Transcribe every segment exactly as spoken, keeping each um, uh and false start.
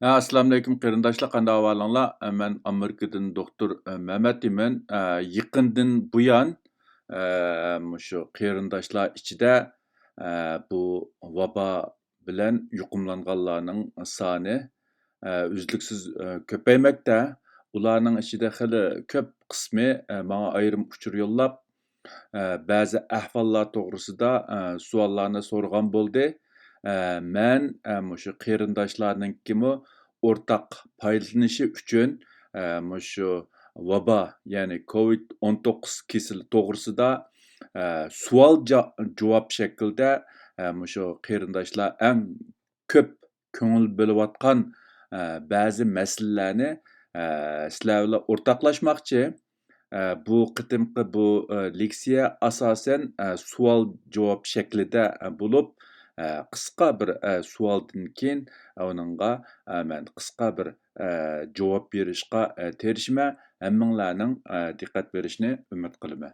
ھە، ئەسسالامۇئەلەيكۇم قېرىنداشلار، قانداق ئەھۋالىڭلار؟ ئە، مەن ئامېرىكىدىن دوختۇر، ئە، مەمەت ئىمىن. ئە، يېقىندىن بۇيان، ئە، مۇشۇ قېرىنداشلار ئىچىدە، ئە، بۇ ۋابا بىلەن يۇقۇملانغانلارنىڭ سانى، ئە، ئۈزلۈكسىز، ئە، كۆپەيمەكتە. ئۇلارنىڭ ئىچىدە خېلى كۆپ قىسمى، ئە، ماڭا ئايرىم ئۇچۇر يوللاپ، ئە، بەزى ئەھۋاللار توغرىسىدا، ئە، سوئاللارنى سورىغان بولدى. ئە، مەن، ئە، مۇشۇ قېرىنداشلارنىڭكىمۇ ئورتاق پايدىلىنىشى ئۈچۈن، ئە، مۇشۇ ۋابا، يەنى كوۋىد ئون توققۇز كېسىلى توغرىسىدا، ئە، سوئال جا-، جاۋاب شەكلىدە، ئە، مۇشۇ قېرىنداشلار ئەڭ كۆپ كۆڭۈل بۆلۈۋاتقان، ئە، بەزى مەسىلىلەرنى، ئە، سىلەر بىلەن ئورتاقلاشماقچى. ئە، بۇ قېتىمقى بۇ، ئە، لېكسىيە ئاساسەن، ئە، سوئال جاۋاب شەكلىدە، ئە، بولۇپ، ئە، قىسقا بىر، ئە، سوئالدىن كېيىن، ئە، ئۇنىڭغا، ئە، مەن قىسقا بىر، ئە، جاۋاب بېرىشقا، ئە، تىرىشىمەن. ھەممىڭلارنىڭ، ئە، دىققەت بېرىشىنى ئۈمىد قىلىمەن.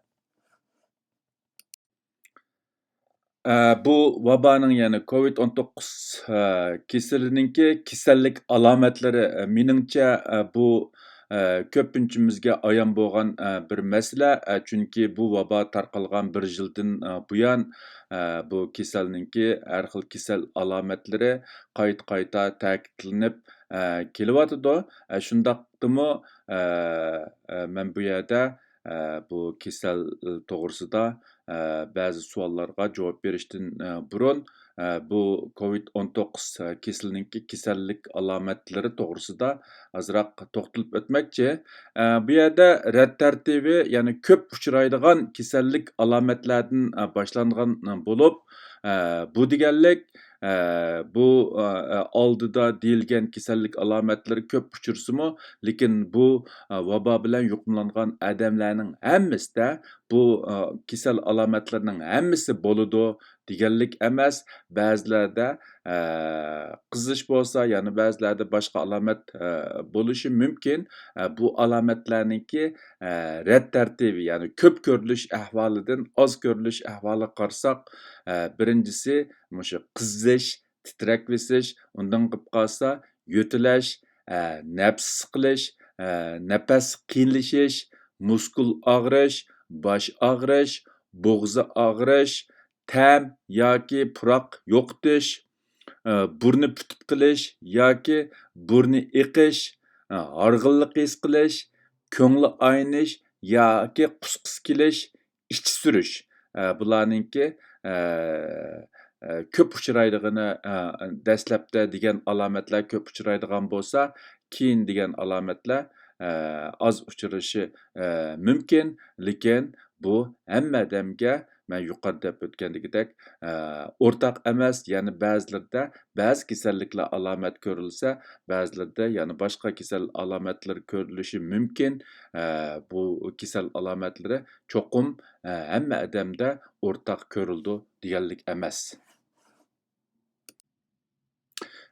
ئە، بۇ ۋابانىڭ، يەنى كوۋىد ئون توققۇز، ئە، كېسىلىنىڭكى كېسەللىك ئالامەتلىرى، ئە، مېنىڭچە، ئە، بۇ، ئە، كۆپىنچىمىزگە ئايان بولغان، ئە، بىر مەسىلە. ئە، چۈنكى بۇ ۋابا تارقالغان بىر يىلدىن، ئە، بۇيان، ئە، بۇ كېسەلنىڭكى ھەر خىل كېسەل ئالامەتلىرى قايتا-قايتا تەكىتلىنىپ، ئە، كېلىۋاتىدۇ. ئە، شۇنداقتىمۇ، ئە، ئە، مەن بۇ يەردە، ئە، بۇ كېسەل توغرىسىدا، ئە، بەزى سوئاللارغا جاۋاب بېرىشتىن، ئە، بۇرۇن، ئە، بۇ كوۋىد ئون توققۇز، ئە، كېسىلىنىڭكى كېسەللىك ئالامەتلىرى توغرىسىدا ئازراق توختىلىپ ئۆتمەكچى. ئە، بۇ يەردە رەت تەرتىپى، يەنى كۆپ ئۇچرايدىغان كېسەللىك ئالامەتلەردىن، ئە، باشلانغان، ئە، بولۇپ، ئە، بۇ دېگەنلىك، ئە، بۇ، ئە، ئە، ئالدىدا دېيىلگەن كېسەللىك ئالامەتلىرى كۆپ ئۇچرىسىمۇ، لېكىن بۇ، ئە، ۋابا بىلەن يۇقۇملانغان ئادەملەرنىڭ ھەممىسىدە بۇ، ئە، كېسەل ئالامەتلىرىنىڭ ھەممىسى بولىدۇ دېگەنلىك ئەمەس. بەزىلەردە، ئە، قىزىش بولسا، يەنە بەزىلەردە باشقا ئالامەت، ئە، بولۇشى مۇمكىن. ئە، بۇ ئالامەتلەرنىڭكى، ئە، رەت تەرتىپى، يەنى كۆپ كۆرۈلۈش ئەھۋالىدىن ئاز كۆرۈلۈش ئەھۋالىغا قارىساق، ئە، بىرىنچىسى، مۇشۇ قىزىش، تىترەك بېسىش، ئۇندىن قېلىپ قالسا يۆتىلەش، ئە، نەپىس سىقىلىش، ئە، نەپەس قىيىنلىشىش، مۇسكۇل ئاغرىش، باش ئاغرىش، بوغۇزى ئاغرىش، تەم ياكى پۇراق يوقىتىش، ئە، بۇرنى پۈتۈپ قېلىش ياكى بۇرنى ئېقىش، ئە، ھارغىنلىق ھېس قىلىش، كۆڭلى ئاينىش ياكى قۇسقۇسى كېلىش، ئىچى سۈرۈش. ئە، بۇلارنىڭكى، ئە، ئە، كۆپ ئۇچرايدىغىنى، ئە، دەسلەپتە دېگەن ئالامەتلەر كۆپ ئۇچرايدىغان بولسا، كېيىن دېگەن ئالامەتلەر، ئە، ئاز ئۇچرىشى، ئە، مۇمكىن. لېكىن بۇ ھەممە ئادەمگە، مەن يۇقىرىدا دەپ ئۆتكەندىكىدەك، ئە، ئورتاق ئەمەس. يەنى بەزىلىرىدە بەزى كېسەللىكلەر ئالامەت كۆرۈلسە، بەزىلىرىدە يەنە باشقا كېسەل ئالامەتلىرى كۆرۈلۈشى مۇمكىن. ئە، بۇ كېسەل ئالامەتلىرى چوقۇم، ئە، ھەممە ئادەمدە ئورتاق كۆرۈلىدۇ دېگەنلىك ئەمەس.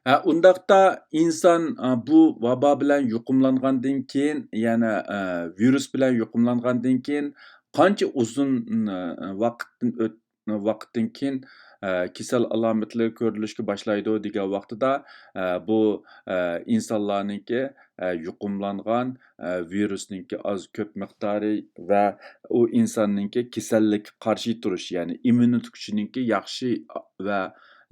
ھە، ئۇنداقتا ئىنسان، ئە، بۇ ۋابا بىلەن يۇقۇملانغاندىن كېيىن، يەنى، ئە، ۋىرۇس بىلەن يۇقۇملانغاندىن كېيىن قانچە ئۇزۇن، ئە، ۋاقىتتىن ئۆت-، ۋاقىتتىن كېيىن، ئە، كېسەل ئالامەتلىرى كۆرۈلۈشكە باشلايدۇ دېگەن ۋاقتىدا، ئە، بۇ، ئە، ئىنسانلارنىڭكى، ئە، يۇقۇملانغان، ئە، ۋىرۇسنىڭكى ئاز كۆپ مىقدارى ۋە ئۇ ئىنساننىڭكى كېسەللىككە قارشى تۇرۇش، يەنى ئىممۇنىتېت كۈچىنىڭكى ياخشى ۋە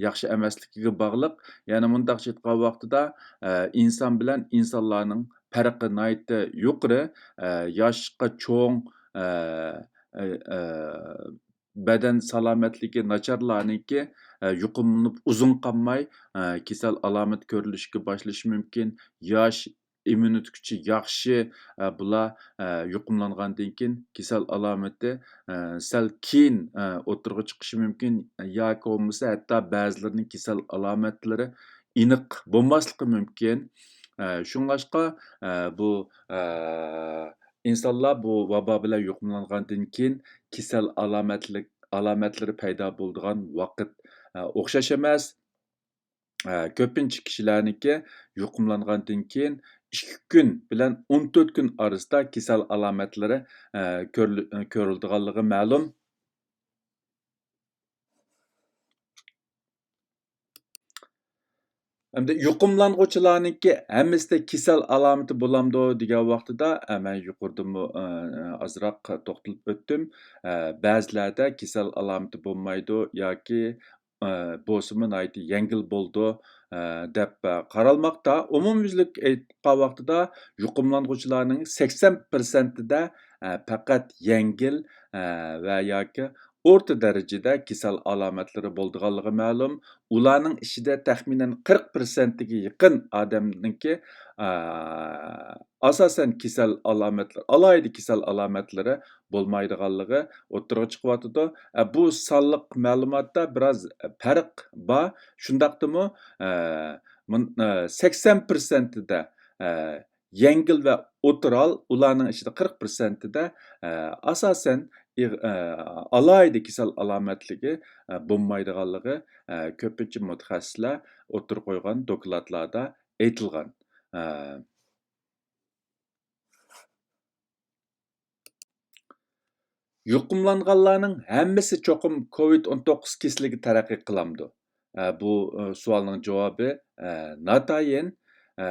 ياخشى ئەمەسلىكىگە باغلىق. يەنى مۇنداقچە ئېيتقان ۋاقتىدا، ئە، ئىنسان بىلەن ئىنسانلارنىڭ پەرقى ناھايىتى يۇقىرى. ئە، ياشقا چوڭ، ئە، ئە، ئە، بەدەن سالامەتلىكى ناچارلارنىڭكى، ئە، يۇقۇملىنىپ ئۇزۇن قالماي، ئە، كېسەل ئالامەت كۆرۈلۈشكە باشلىشى مۇمكىن. ياش، ئىممۇنىتېت كۈچى ياخشى، ئە، بۇلار، ئە، يۇقۇملانغاندىن كېيىن كېسەل ئالامىتى، ئە، سەل كېيىن، ئە، ئوتتۇرىغا چىقىشى مۇمكىن ياكى بولمىسا ھەتتا بەزىلىرىنىڭ كېسەل ئالامەتلىرى ئېنىق بولماسلىقى مۇمكىن. ئە، شۇڭلاشقا، ئە، بۇ، ئە، ئىنسانلار بۇ ۋابا بىلەن يۇقۇملانغاندىن كېيىن كېسەل ئالامەتلىك، ئالامەتلىرى پەيدا بولىدىغان ۋاقىت، ئە، ئوخشاش ئەمەس. ئە، كۆپىنچە كىشىلەرنىڭكى يۇقۇملانغاندىن كېيىن ئىككى كۈن بىلەن ئون تۆت كۈن ئارىسىدا كېسەل ئالامەتلىرى، ئە، كۆرۈل-، كۆرۈلىدىغانلىقى مەلۇم. ئەمدى يۇقۇملانغۇچىلارنىڭكى ھەممىسىدە كېسەل ئالامىتى بولامدۇ دېگەن ۋاقتىدا، ئە، مەن يۇقىرىدىمۇ، ئە، ئازراق توختىلىپ ئۆتتۈم. ئە، بەزىلەردە كېسەل ئالامىتى بولمايدۇ ياكى، ئە، بولسىمۇ ناھايىتى يەڭگىل بولىدۇ، ئە، دەپ، ئە، قارالماقتا. ئومۇميۈزلۈك ئېيتقان ۋاقتىدا يۇقۇملانغۇچىلارنىڭ سەكسەن پىرسەنتىدە، ئە، پەقەت يەڭگىل، ئە، ۋە ياكى ئورتا دەرىجىدە كېسەل ئالامەتلىرى بولىدىغانلىقى مەلۇم. ئۇلارنىڭ ئىچىدە تەخمىنەن قىرىق پىرسەنتىگە يېقىن ئادەمنىڭكى، ئا، ئاساسەن كېسەل ئالامەتلىرى، ئالاھىدە كېسەل ئالامەتلىرى بولمايدىغانلىقى ئوتتۇرىغا چىقىۋاتىدۇ. ئە، بۇ سانلىق مەلۇماتتا بىراز پەرق بار. شۇنداقتىمۇ، ئە، مۇن-، ئە، سەكسەن پىرسەنتىدە، ئە، يەڭگىل ۋە ئوتتۇرا ھال، ئۇلارنىڭ ئىچىدە قىرىق پىرسەنتىدە، ئە، ئاساسەن ئېغ-، ئە، ئالاھىدە كېسەل ئالامەتلىكى، ئە، بولمايدىغانلىقى، ئە، كۆپىنچە مۇتەخەسسىسلەر ئوتتۇرىغا قويغان دوكلاتلاردا ئېيتىلغان. ئە، يۇقۇملانغانلارنىڭ ھەممىسى چوقۇم كوۋىد ئون توققۇز كېسىلىگە تەرەققىي قىلامدۇ؟ ئە، بۇ، ئە، سوئالنىڭ جاۋابى، ئە، ناتايىن. ئە،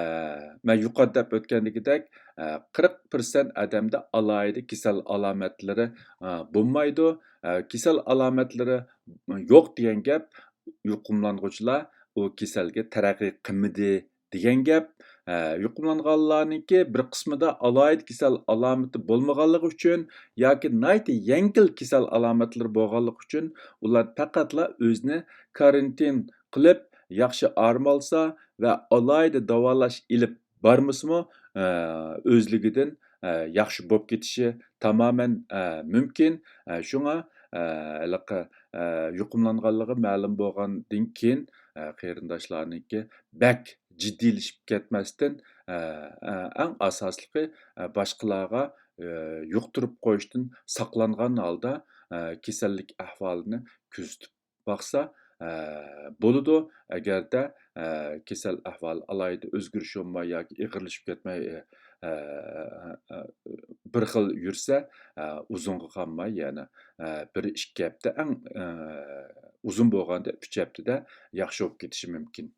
مەن يۇقىرىدا دەپ ئۆتكەندىكىدەك، ئە، قىرىق پىرسەنت ئادەمدە ئالاھىدە كېسەل ئالامەتلىرى، ئە، بولمايدۇ. ئە، كېسەل ئالامەتلىرى يوق دېگەن گەپ، يۇقۇملانغۇچىلار ئۇ كېسەلگە تەرەققىي قىلمىدى دېگەن گەپ. ئە، يۇقۇملانغانلارنىڭكى بىر قىسمىدا ئالاھىدە كېسەل ئالامىتى بولمىغانلىقى ئۈچۈن ياكى ناھايىتى يەڭگىل كېسەل ئالامەتلىرى بولغانلىقى ئۈچۈن ئۇلار پەقەتلا ئۆزىنى كارانتىن قىلىپ، ياخشى ئارام ئالسا ۋە ئالاھىدە داۋالاش ئېلىپ بارمىسىمۇ، ئە، ئۆزلۈكىدىن، ئە، ياخشى بولۇپ كېتىشى تامامەن، ئە، مۇمكىن. ئە، شۇڭا، ئە، ھېلىقى، ئە، يۇقۇملانغانلىقى مەلۇم بولغاندىن كېيىن، ئە، قېرىنداشلارنىڭكى بەك جىددىيلىشىپ كەتمەستىن، ئە، ئە، ئەڭ ئاساسلىقى، ئە، باشقىلارغا، ئە، يۇقتۇرۇپ قويۇشتىن ساقلانغان ھالدا، ئە، كېسەللىك ئەھۋالىنى كۆزىتىپ باقسا، ئە، بولىدۇ. ئەگەردە، ئە، كېسەل ئەھۋالى ئالاھىدە ئۆزگىرىش بولماي ياكى ئېغىرلىشىپ كەتمەي، ئە، ئە، ئە، بىر خىل يۈرسە، ئە، ئۇزۇنغا قالماي، يەنى، ئە، بىر ئىككى ھەپتە، ئەڭ، ئە، ئۇزۇن بولغاندا ئۈچ ھەپتىدە ياخشى بولۇپ كېتىشى مۇمكىن.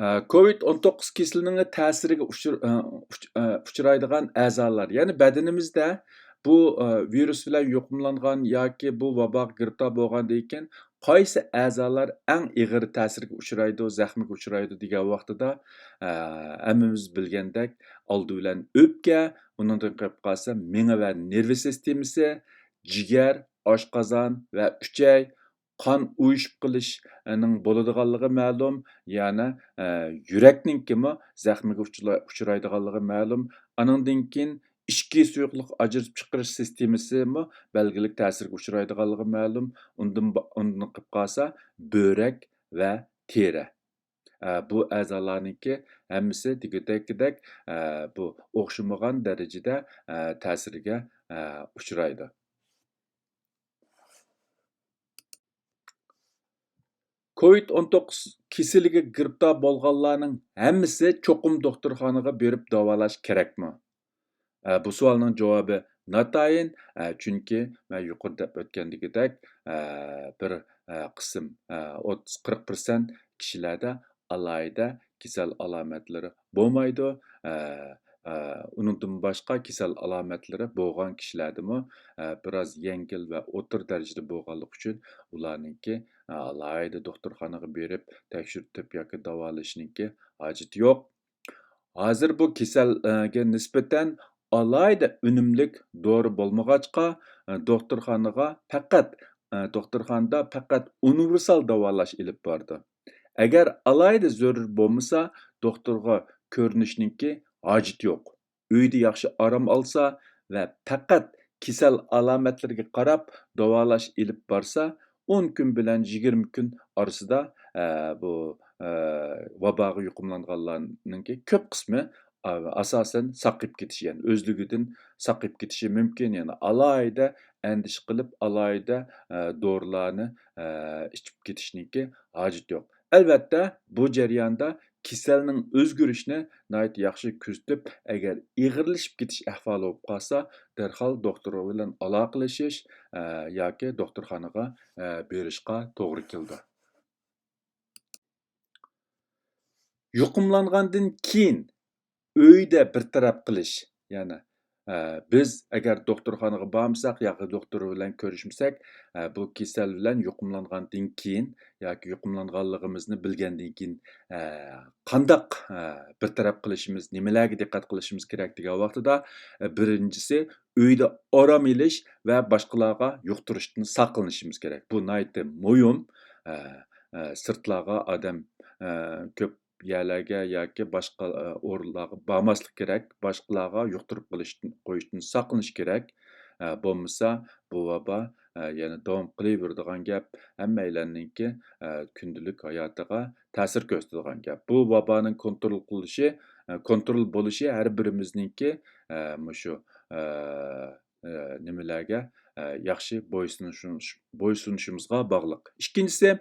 ئە، كوۋىد ئون توققۇز كېسىلىنىڭ تەسىرىگە ئۇچۇر-، ئە، ئۇچ-، ئە، ئۇچرايدىغان ئەزالار، يەنى بەدىنىمىزدە بۇ، ئە، ۋىرۇس بىلەن يۇقۇملانغان ياكى بۇ ۋاباغا گىرىپتار بولغاندىن كېيىن قايسى ئەزالار ئەڭ ئېغىر تەسىرگە ئۇچرايدۇ، زەخمىگە ئۇچرايدۇ دېگەن ۋاقتىدا، ئە، ھەممىمىز بىلگەندەك، ئالدى بىلەن ئۆپكە، ئۇنىڭدىن قېلىپ قالسا مېڭە ۋە نېرۋا سىستېمىسى، جىگەر، ئاشقازان ۋە ئۈچەي، قان ئۇيۇشۇپ قېلىشنىڭ بولىدىغانلىقى مەلۇم، يەنى، ئە، يۈرەكنىڭكىمۇ زەخمىگە ئۇچرا-، ئۇچرايدىغانلىقى مەلۇم. ئانىڭدىن كېيىن ئىچكى سۇيۇقلۇق ئاجرىتىپ چىقىرىش سىستېمىسىمۇ بەلگىلىك تەسىرگە ئۇچرايدىغانلىقى مەلۇم. ئۇندىن با-، ئۇندىن قېلىپ قالسا بۆرەك ۋە تېرە. ئە، بۇ ئەزالارنىڭكى ھەممىسى دېگۈدەكدەك، ئە، بۇ ئوخشىمىغان دەرىجىدە، ئە، تەسىرگە، ئە، ئۇچرايدۇ. كوۋىد ئون توققۇز كېسىلىگە گىرىپتار بولغانلارنىڭ ھەممىسى چوقۇم دوختۇرخانىغا بېرىپ داۋالاش كېرەكمۇ؟ ئە، بۇ سوئالنىڭ جاۋابى ناتايىن، ئە، چۈنكى مەن يۇقىرىدا دەپ ئۆتكەندىكىدەك، ئە، بىر، ئە، قىسىم، ئە، ئوتتۇز، قىرىق پىرسەنت كىشىلەردە ئالاھىدە كېسەل ئالامەتلىرى بولمايدۇ. ئە، ئە، ئۇنىڭدىن باشقا كېسەل ئالامەتلىرى بولغان كىشىلەردىمۇ، ئە، بىراز يەڭگىل ۋە ئوتتۇرا دەرىجىدە بولغانلىقى ئۈچۈن ئۇلارنىڭكى، ئە، ئالاھىدە دوختۇرخانىغا بېرىپ تەكشۈرتۈپ ياكى داۋالىشىنىڭكى ھاجىتى يوق. ھازىر بۇ كېسەلگە نىسبەتەن ئالاھىدە ئۈنۈملۈك دورا بولمىغاچقا، ئە، دوختۇرخانىغا پەقەت، ئە، دوختۇرخانىدا پەقەت ئۇنىۋېرسال داۋالاش ئېلىپ بارىدۇ. ئەگەر ئالاھىدە زۆرۈر بولمىسا، دوختۇرغا كۆرۈنۈشنىڭكى ھاجىتى يوق. ئۆيدە ياخشى ئارام ئالسا ۋە پەقەت كېسەل ئالامەتلىرىگە قاراپ داۋالاش ئېلىپ بارسا، ئون كۈن بىلەن يىگىرمە كۈن ئارىسىدا، ئە، بۇ، ئە، ۋاباغا يۇقۇملانغانلارنىڭكى كۆپ قىسمى، ئا-، ئاساسەن ساقىيىپ كېتىشى، يەنى ئۆزلۈكىدىن ساقىيىپ كېتىشى مۇمكىن. يەنى ئالاھىدە ئەندىشە قىلىپ، ئالاھىدە، ئە، دورىلارنى، ئە، ئىچىپ كېتىشنىڭكى ھاجىتى يوق. ئەلۋەتتە، بۇ جەرياندا كېسەلنىڭ ئۆزگىرىشىنى ناھايىتى ياخشى كۆزىتىپ، ئەگەر ئېغىرلىشىپ كېتىش ئەھۋالى بولۇپ قالسا، دەرھال دوختۇر بىلەن ئالاقىلىشىش، ئە، ياكى دوختۇرخانىغا، ئە، بېرىشقا توغرا كېلىدۇ. يۇقۇملانغاندىن كېيىن ئۆيدە بىر تەرەپ قىلىش، يەنى، ئە، بىز ئەگەر دوختۇرخانىغا بارمىساق ياكى دوختۇر بىلەن كۆرۈشمىسەك، ئە، بۇ كېسەل بىلەن يۇقۇملانغاندىن كېيىن ياكى يۇقۇملانغانلىقىمىزنى بىلگەندىن كېيىن، ئە، قانداق، ئە، بىر تەرەپ قىلىشىمىز، نېمىلەرگە دىققەت قىلىشىمىز كېرەك دېگەن ۋاقتىدا، ئە، بىرىنچىسى ئۆيدە ئارام ئېلىش ۋە باشقىلارغا يۇقتۇرۇشتىن ساقلىنىشىمىز كېرەك. بۇ ناھايىتى مۇھىم. ئە، ئە، سىرتلارغا ئادەم، ئە، كۆپ يەرلەرگە ياكى باشقا، ئە، ئورۇنلارغا بارماسلىق كېرەك، باشقىلارغا يۇقتۇرۇپ قېلىشتىن، قويۇشتىن ساقلىنىش كېرەك. ئە، بولمىسا بۇ ۋابا، ئە، يەنە داۋام قىلىۋېرىدىغان گەپ، ھەممەيلەننىڭكى، ئە، كۈندىلىك ھاياتىغا تەسىر كۆرسىتىدىغان گەپ. بۇ ۋابانىڭ كونترول قىلىشى، ئە، كونترول بولۇشى ھەر بىرىمىزنىڭكى، ئە، مۇشۇ، ئە، ئە، نېمىلەرگە، ئە، ياخشى بويسۇنۇشۇش-، بويسۇنۇشىمىزغا باغلىق. ئىككىنچىسى،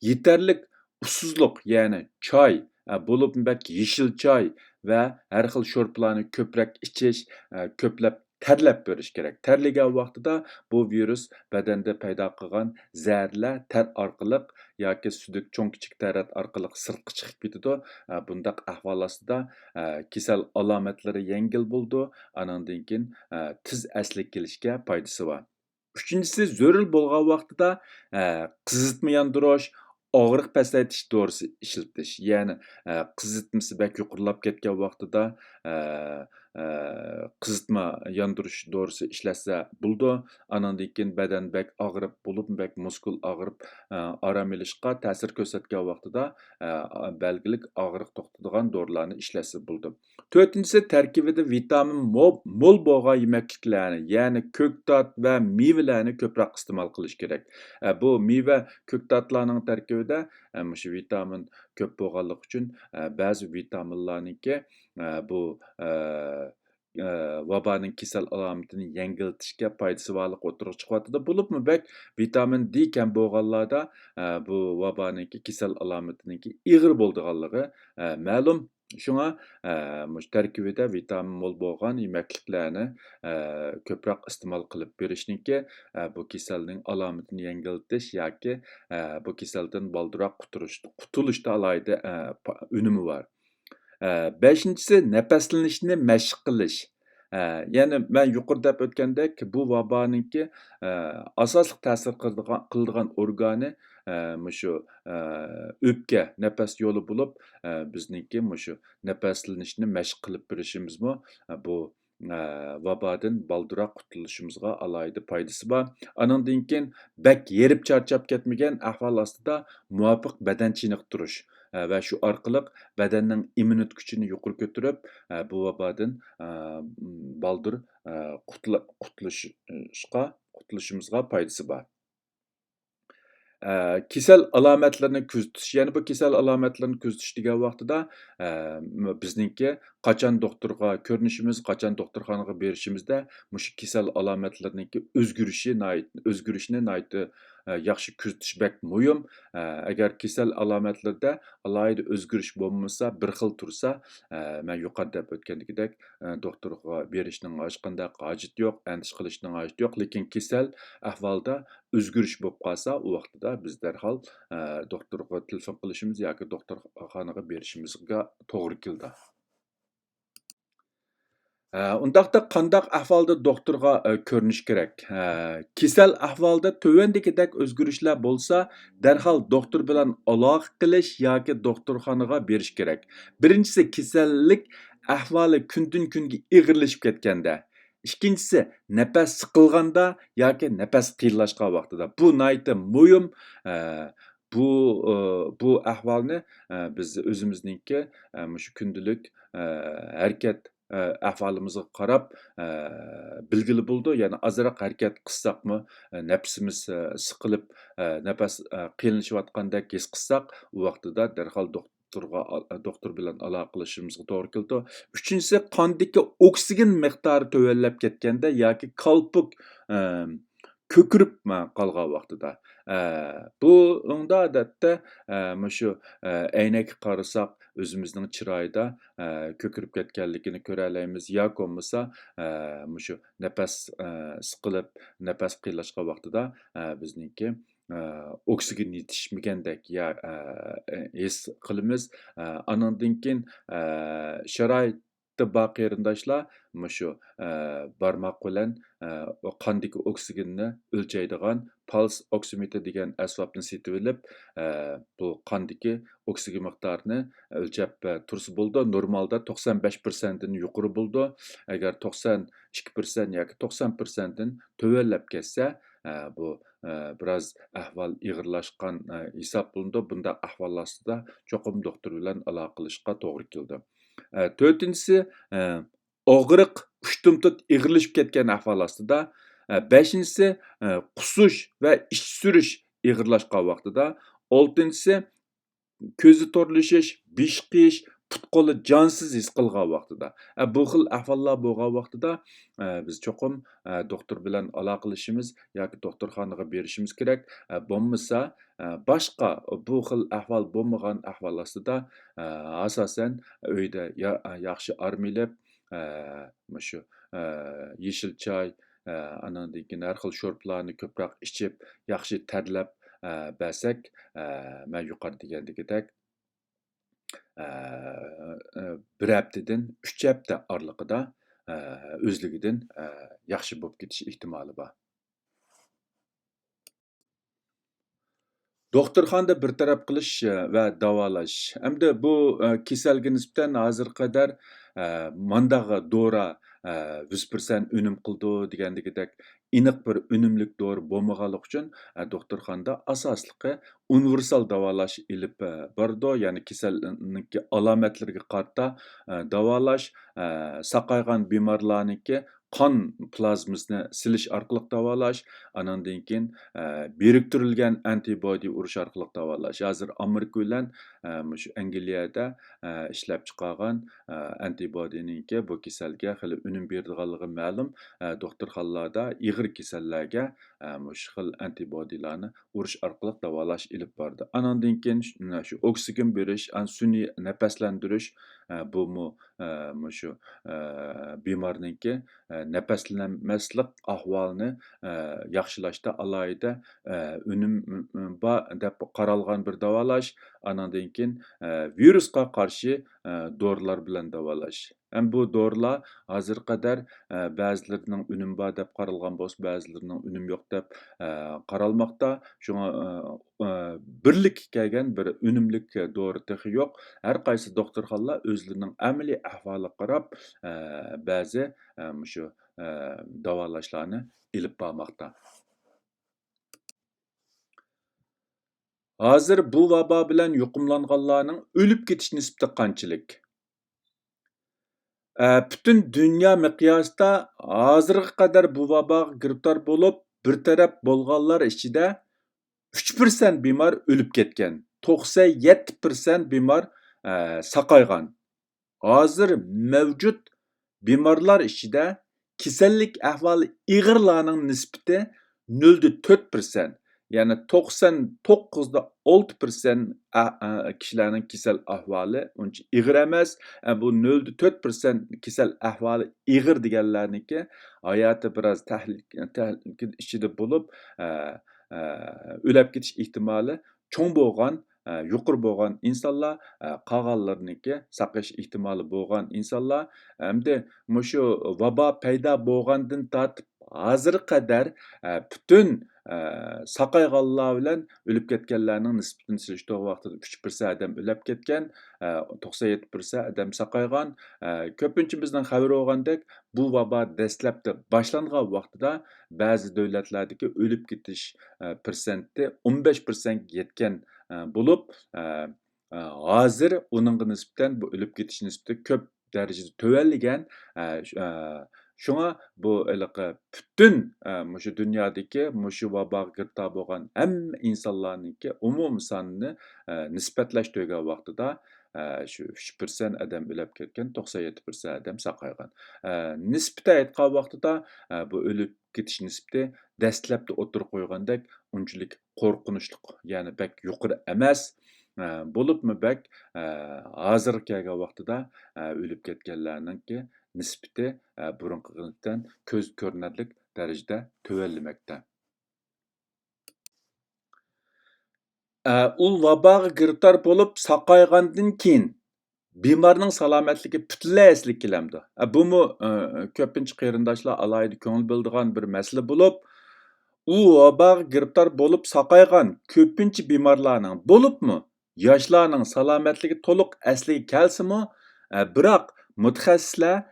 يېتەرلىك ئۇسسۇزلۇق، يەنى چاي، ئە، بولۇپمۇ بەك يېشىل چاي ۋە ھەر خىل شورپىلارنى كۆپرەك ئىچىش، ئە، كۆپلەپ تەرلەپ بېرىش كېرەك. تەرلىگەن ۋاقتىدا بۇ ۋىرۇس بەدەندە پەيدا قىلغان زەھەرلەر تەر ئارقىلىق ياكى سۈدۈك چوڭ كىچىك تەرەت ئارقىلىق سىرتقا چىقىپ كېتىدۇ. ئە، بۇنداق ئەھۋال ئاستىدا، ئە، كېسەل ئالامەتلىرى يەڭگىل بولىدۇ. ئانىڭدىن كېيىن، ئە، تېز ئەسلىگە كېلىشكە پايدىسى بار. ئۈچىنچىسى، زۆرۈر بولغان ۋاقتىدا، ئە، قىزىتما ياندۇرۇش، ئاغرىق پەسەيتىش دورىسى ئىشلىتىش. يەنى، ئە، قىزىتمىسى بەك يۇقىرىلاپ كەتكەن ۋاقتىدا، ئە، ئە، قىزىتما ياندۇرۇش دورىسى ئىشلەتسە بولىدۇ. ئانىڭدىن كېيىن بەدەن بەك ئاغرىپ، بولۇپمۇ بەك مۇسكۇل ئاغرىپ، ئە، ئارام ئېلىشقا تەسىر كۆرسەتكەن ۋاقتىدا، ئە، بەلگىلىك ئاغرىق توختىتىدىغان دورىلارنى ئىشلەتسە بولىدۇ. تۆتىنچىسى، تەركىبىدە ۋىتامىن مو-، مول بولغان يېمەكلىكلەرنى، يەنى كۆكتات ۋە مېۋىلەرنى كۆپرەك ئىستېمال قىلىش كېرەك. ئە، بۇ مېۋە، كۆكتاتلارنىڭ تەركىبىدە، ئە، مۇشۇ ۋىتامىن كۆپ بولغانلىقى ئۈچۈن، ئە، بەزى ۋىتامىنلارنىڭكى، ئە، بۇ، ئە، ئە، ۋابانىڭ كېسەل ئالامىتىنى يەڭگىللىتىشكە پايدىسى بارلىقى ئوتتۇرىغا چىقىۋاتىدۇ. بولۇپمۇ بەك ۋىتامىن دى كەم بولغانلاردا، ئە، بۇ ۋابانىڭكى كېسەل ئالامىتىنىڭكى ئېغىر بولىدىغانلىقى، ئە، مەلۇم. شۇڭا، ئە، مۇشۇ تەركىبىدە ۋىتامىن مول بولغان يېمەكلىكلەرنى، ئە، كۆپرەك ئىستېمال قىلىپ بېرىشنىڭكى، ئە، بۇ كېسەلنىڭ ئالامىتىنى يەڭگىللىتىش ياكى، ئە، بۇ كېسەلدىن بالدۇرراق قۇتۇلۇش، قۇتۇلۇشتا ئالاھىدە، ئە، پا-، ئۈنۈمى بار. ئە، بەشىنچىسى، نەپەسلىنىشنى مەشىق قىلىش. ئە، يەنى مەن يۇقىرىدا دەپ ئۆتكەندەك، بۇ ۋابانىڭكى، ئە، ئاساسلىق تەسىر قىلىدىغان، قىلىدىغان ئورگانى، ئە، مۇشۇ، ئە، ئۆپكە، نەپەس يولى بولۇپ، ئە، بىزنىڭكى مۇشۇ نەپەسلىنىشنى مەشىق قىلىپ بېرىشىمىزمۇ، ئە، بۇ، ئە، ۋابادىن بالدۇرراق قۇتۇلۇشىمىزغا ئالاھىدە پايدىسى بار. ئانىڭدىن كېيىن بەك ھېرىپ چارچاپ كەتمىگەن ئەھۋال ئاستىدا مۇۋاپىق بەدەن چېنىقتۇرۇش، ئە، ۋە شۇ ئارقىلىق بەدەننىڭ ئىممۇنىتېت كۈچىنى يۇقىرى كۆتۈرۈپ، ئە، بۇ ۋابادىن، ئە، بالدۇر، ئە، قۇتۇلا-، قۇتۇلۇشقا، قۇتۇلۇشىمىزغا پايدىسى بار. ئە، كېسەل ئالامەتلىرىنى كۆزىتىش. يەنى بۇ كېسەل ئالامەتلىرىنى كۆزىتىش دېگەن ۋاقتىدا، ئە، م-، بىزنىڭكى قاچان دوختۇرغا كۆرۈنۈشىمىز، قاچان دوختۇرخانىغا بېرىشىمىزدە مۇشۇ كېسەل ئالامەتلىرىنىڭكى ئۆزگىرىشى ناھايىتى، ئۆزگىرىشىنى ناھايىتى، ئە، ياخشى كۆزىتىش بەك مۇھىم. ئە، ئەگەر كېسەل ئالامەتلىرىدە ئالاھىدە ئۆزگىرىش بولمىسا، بىر خىل تۇرسا، ئە، مەن يۇقىرىدا دەپ ئۆتكەندىكىدەك، ئە، دوختۇرغا بېرىشنىڭ ھېچقانداق ھاجىتى يوق، ئەندىشە قىلىشنىڭ ھاجىتى يوق. لېكىن كېسەل ئەھۋالدا ئۆزگىرىش بولۇپ قالسا، ئۇ ۋاقتىدا بىز دەرھال، ئە، دوختۇرغا تېلېفون قىلىشىمىز ياكى دوختۇرخانىغا بېرىشىمىزگە توغرا كېلىدۇ. ئە، ئۇنداقتا قانداق ئەھۋالدا دوختۇرغا، ئە، كۆرۈنۈش كېرەك؟ ئە، كېسەل ئەھۋالىدا تۆۋەندىكىدەك ئۆزگىرىشلەر بولسا، دەرھال دوختۇر بىلەن ئالاقە قىلىش ياكى دوختۇرخانىغا بېرىش كېرەك. بىرىنچىسى، كېسەللىك ئەھۋالى كۈندىن-كۈنگە ئېغىرلىشىپ كەتكەندە. ئىككىنچىسى، نەپەس سىقىلغاندا ياكى نەپەس قىيىنلاشقان ۋاقتىدا. بۇ ناھايىتى مۇھىم. ئە، بۇ، ئە، بۇ ئەھۋالنى، ئە، بىز ئۆزىمىزنىڭكى، ئە، مۇشۇ كۈندىلىك، ئە، ھەرىكەت، ئە، ئەھۋالىمىزغا قاراپ، ئە، بىلگىلى بولىدۇ. يەنى ئازراق ھەرىكەت قىلساقمۇ، ئە، نەپىسىمىز، ئە، سىقىلىپ، ئە، نەپەس، ئە، قىيىنلىشىۋاتقاندەك ھېس قىلساق، ئۇ ۋاقتىدا دەرھال دوختۇرغا، ئا-، دوختۇر بىلەن ئالاقىلىشىشىمىزغا توغرا كېلىدۇ. ئۈچىنچىسى، قاندىكى ئوكسىگېن مىقدارى تۆۋەنلەپ كەتكەندە ياكى كالپۇك، ئە، كۆكىرىپ، مە، قالغان ۋاقتىدا. ئە، بۇنىڭدا ئادەتتە، ئە، مۇشۇ، ئە، ئەينەككە قارىساق، ئۆزىمىزنىڭ چىرايىدا، ئە، كۆكىرىپ كەتكەنلىكىنى كۆرەلەيمىز. ياكى بولمىسا، ئە، مۇشۇ نەپەس، ئە، سىقىلىپ، نەپەس قىيىنلاشقان ۋاقتىدا، ئە، بىزنىڭكى، ئە، ئوكسىگېن يېتىشمىگەندەك يا، ئە، ھېس قىلىمىز. ئە، ئانىڭدىن كېيىن، ئە، شارائىتى بار قېرىنداشلار مۇشۇ، ئە، بارماق بىلەن، ئە، قاندىكى ئوكسىگېننى ئۆلچەيدىغان پالس ئوكسىمېتىر دېگەن ئەسۋابنى سېتىۋېلىپ، ئە، بۇ قاندىكى ئوكسىگېن مىقدارىنى ئۆلچەپ، ئە، تۇرسا بولىدۇ. نورمالدا توقسان بەش پىرسەنتتىن يۇقىرى بولىدۇ. ئەگەر توقسان ئىككى پىرسەنت ياكى توقسان پىرسەنتتىن تۆۋەنلەپ كەتسە، ئە، بۇ، ئە، بىراز ئەھۋال ئېغىرلاشقان، ئە، ھېسابلىنىدۇ. بۇنداق ئەھۋال ئاستىدا چوقۇم دوختۇر بىلەن ئالاقىلىشىشقا توغرا كېلىدۇ. ئە، تۆتىنچىسى، ئە، ئاغرىق، ئۇشتۇمتۇت ئېغىرلىشىپ كەتكەن ئەھۋال ئاستىدا. ئە، بەشىنچىسى، ئە، قۇسۇش ۋە ئىچ سۈرۈش ئېغىرلاشقان ۋاقتىدا. ئالتىنچىسى، كۆزى تورلىشىش، بېشى قېيىش، پۇت-قولى جانسىز ھېس قىلغان ۋاقتىدا. ئە، بۇ خىل ئەھۋاللار بولغان ۋاقتىدا، ئە، بىز چوقۇم، ئە، دوختۇر بىلەن ئالاقىلىشىمىز ياكى دوختۇرخانىغا بېرىشىمىز كېرەك. ئە، بولمىسا، ئە، باشقا بۇ خىل ئەھۋال بولمىغان ئەھۋال ئاستىدا، ئە، ئاساسەن ئۆيدە يا-، ياخشى ئارام ئېلىپ، ئە، مۇشۇ، ئە، يېشىل چاي، ئە، ئاناندىن كېيىن ھەر خىل شورپىلارنى كۆپرەك ئىچىپ، ياخشى تەرلەپ، ئە، بەرسەك، ئە، مەن يۇقىرىدا دېگەندىكىدەك، ئە، ئە، بىر ھەپتىدىن ئۈچ ھەپتە ئارىلىقىدا، ئە، ئۆزلۈكىدىن، ئە، ياخشى بولۇپ كېتىش ئېھتىمالى بار. دوختۇرخانىدا بىر تەرەپ قىلىش، ئە، ۋە داۋالاش. ئەمدى بۇ، ئە، كېسەلگە نىسبەتەن ھازىرغا قەدەر، ئە، مانداق دورا، ئە، يۈز پىرسەنت ئۈنۈم قىلىدۇ دېگەندىكىدەك ئېنىق بىر ئۈنۈملۈك دورا بولمىغانلىقى ئۈچۈن، ئە، دوختۇرخانىدا ئاساسلىقى ئۇنىۋېرسال داۋالاش ئېلىپ، ئە، بارىدۇ. يەنى كېسەلنىڭكى ئالامەتلىرىگە قارىتا، ئە، داۋالاش، ئە، ساقايغان بىمارلارنىڭكى قان پلازمىسىنى سېلىش ئارقىلىق داۋالاش، ئاناندىن كېيىن، ئە، بىرىكتۈرۈلگەن ئەنتىبودى ئۇرۇش ئارقىلىق داۋالاش. ھازىر ئامېرىكا بىلەن، ئە، مۇشۇ ئەنگلىيەدە، ئە، ئىشلەپ چىقارغان، ئە، ئەنتىبودىنىڭكى بۇ كېسەلگە خېلى ئۈنۈم بېرىدىغانلىقى مەلۇم. ئە، دوختۇرخانىلاردا ئېغىر كېسەللەرگە، ئە، مۇشۇ خىل ئەنتىبودىلارنى ئۇرۇش ئارقىلىق داۋالاش ئېلىپ بارىدۇ. ئاناندىن كېيىن ش-، مانا شۇ ئوكسىگېن بېرىش، ئان-، سۈنئىي نەپەسلەندۈرۈش، ئە، بۇمۇ، ئە، مۇشۇ، ئە، بىمارنىڭكى، ئە، نەپەسلەنمەسلىك ئەھۋالىنى، ئە، ياخشىلاشتا ئالاھىدە، ئە، ئۈنۈم، م-، م-، بار دەپ قارالغان بىر داۋالاش. ئاناندىن كېيىن، ئە، ۋىرۇسقا قارشى، ئە، دورىلار بىلەن داۋالاش. ھەم بۇ دورىلار ھازىرغا قەدەر، ئە، بەزىلىرىنىڭ ئۈنۈمى بار دەپ قارالغان بولسا، بەزىلىرىنىڭ ئۈنۈمى يوق دەپ، ئە، قارالماقتا. شۇڭا، ئە، ئە، بىرلىككە كەلگەن بىر ئۈنۈملۈك دورا تېخى يوق. ھەر قايسى دوختۇرخانىلار ئۆزلىرىنىڭ ئەمەلىي ئەھۋالىغا قاراپ، ئە، بەزى، ئە، مۇشۇ، ئە، داۋالاشلارنى ئېلىپ بارماقتا. ھازىر بۇ ۋابا بىلەن يۇقۇملانغانلارنىڭ ئۆلۈپ كېتىش نىسبىتى قانچىلىك؟ ئە، پۈتۈن دۇنيا مىقياسىدا ھازىرغا قەدەر بۇ ۋاباغا گىرىپتار بولۇپ، بىر تەرەپ بولغانلار ئىچىدە ئۈچ پىرسەنت بىمار ئۆلۈپ كەتكەن، توقسەن يەتتە پىرسەنت بىمار، ئە، ساقايغان. ھازىر مەۋجۇت بىمارلار ئىچىدە كېسەللىك ئەھۋالى ئېغىرلارنىڭ نىسبىتى نۆل دە تۆت پىرسەنت، يەنى توقسان توققۇز دە ئالتە پىرسەنت ئە-، ئە، كىشىلەرنىڭ كېسەل ئەھۋالى ئۇنچە ئېغىر ئەمەس. ئە، بۇ نۆل دە تۆت پىرسەنت كېسەل ئەھۋالى ئېغىر دېگەنلەرنىڭكى ھاياتى بىراز تەھلىكە، تەھلىكە ئىچىدە بولۇپ، ئە، ئە، ئۆلەپ كېتىش ئېھتىمالى چوڭ بولغان، ئە، يۇقىرى بولغان ئىنسانلار، ئە، قالغانلىرىنىڭكى ساقىيىش ئېھتىمالى بولغان ئىنسانلار. ئەمدى مۇشۇ ۋابا پەيدا بولغاندىن تارتىپ ھازىرغا قەدەر، ئە، پۈتۈن، ئە، ساقايغانلار بىلەن ئۆلۈپ كەتكەنلەرنىڭ نىسبىتىنى سېلىشتۇرغان ۋاقتىدا ئۈچ پىرسەنت ئادەم ئۆلۈپ كەتكەن، ئە، توقسان يەتتە پىرسەنت ئادەم ساقايغان. ئە، كۆپىنچە بىزنىڭ خەۋەر بولغاندەك، بۇ ۋابا دەسلەپتە باشلانغان ۋاقتىدا بەزى دۆلەتلەردىكى ئۆلۈپ كېتىش، ئە، پىرسەنتى ئون بەش پىرسەنتكە يەتكەن، ئە، بولۇپ، ئە، ئە، ھازىر ئۇنىڭغا نىسبەتەن بۇ ئۆلۈپ كېتىش نىسبىتى كۆپ دەرىجىدە تۆۋەنلىگەن. ئە، ش-، ئە، شۇڭا بۇ ھېلىقى پۈتۈن، ئە، مۇشۇ دۇنيادىكى مۇشۇ ۋاباغا گىرىپتار بولغان ھەممە ئىنسانلارنىڭكى ئومۇمىي سانىنى، ئە، نىسبەتلەشتۈرگەن ۋاقتىدا، ئە، شۇ ئۈچ پىرسەنت ئادەم ئۆلۈپ كەتكەن، توقسان يەتتە پىرسەنت ئادەم ساقايغان. ئە، نىسبىتەن ئېيتقان ۋاقتىدا، ئە، بۇ ئۆلۈپ كېتىش نىسبىتى دەسلەپتە ئوتتۇرىغا قويغاندەك ئۇنچىلىك قورقۇنچلۇق، يەنى بەك يۇقىرى ئەمەس. ئە، بولۇپمۇ بەك، ئە، ھازىرغا كەلگەن ۋاقتىدا، ئە، ئۆلۈپ كەتكەنلەرنىڭكى نىسبىتى، ئە، بۇرۇنقىغا نىسبەتەن كۆز كۆرۈنەرلىك دەرىجىدە تۆۋەنلىمەكتە. ئە، ئۇ ۋاباغا گىرىپتار بولۇپ ساقايغاندىن كېيىن بىمارنىڭ سالامەتلىكى پۈتۈنلەي ئەسلىگە كېلەمدۇ؟ ئە، بۇمۇ، ئە، كۆپىنچە قېرىنداشلار ئالاھىدە كۆڭۈل بۆلىدىغان بىر مەسىلە بولۇپ، ئۇ ۋاباغا گىرىپتار بولۇپ ساقايغان كۆپىنچە بىمارلارنىڭ، بولۇپمۇ ياشلارنىڭ سالامەتلىكى تولۇق ئەسلىگە كەلسىمۇ، ئە، بىراق مۇتەخەسسىسلەر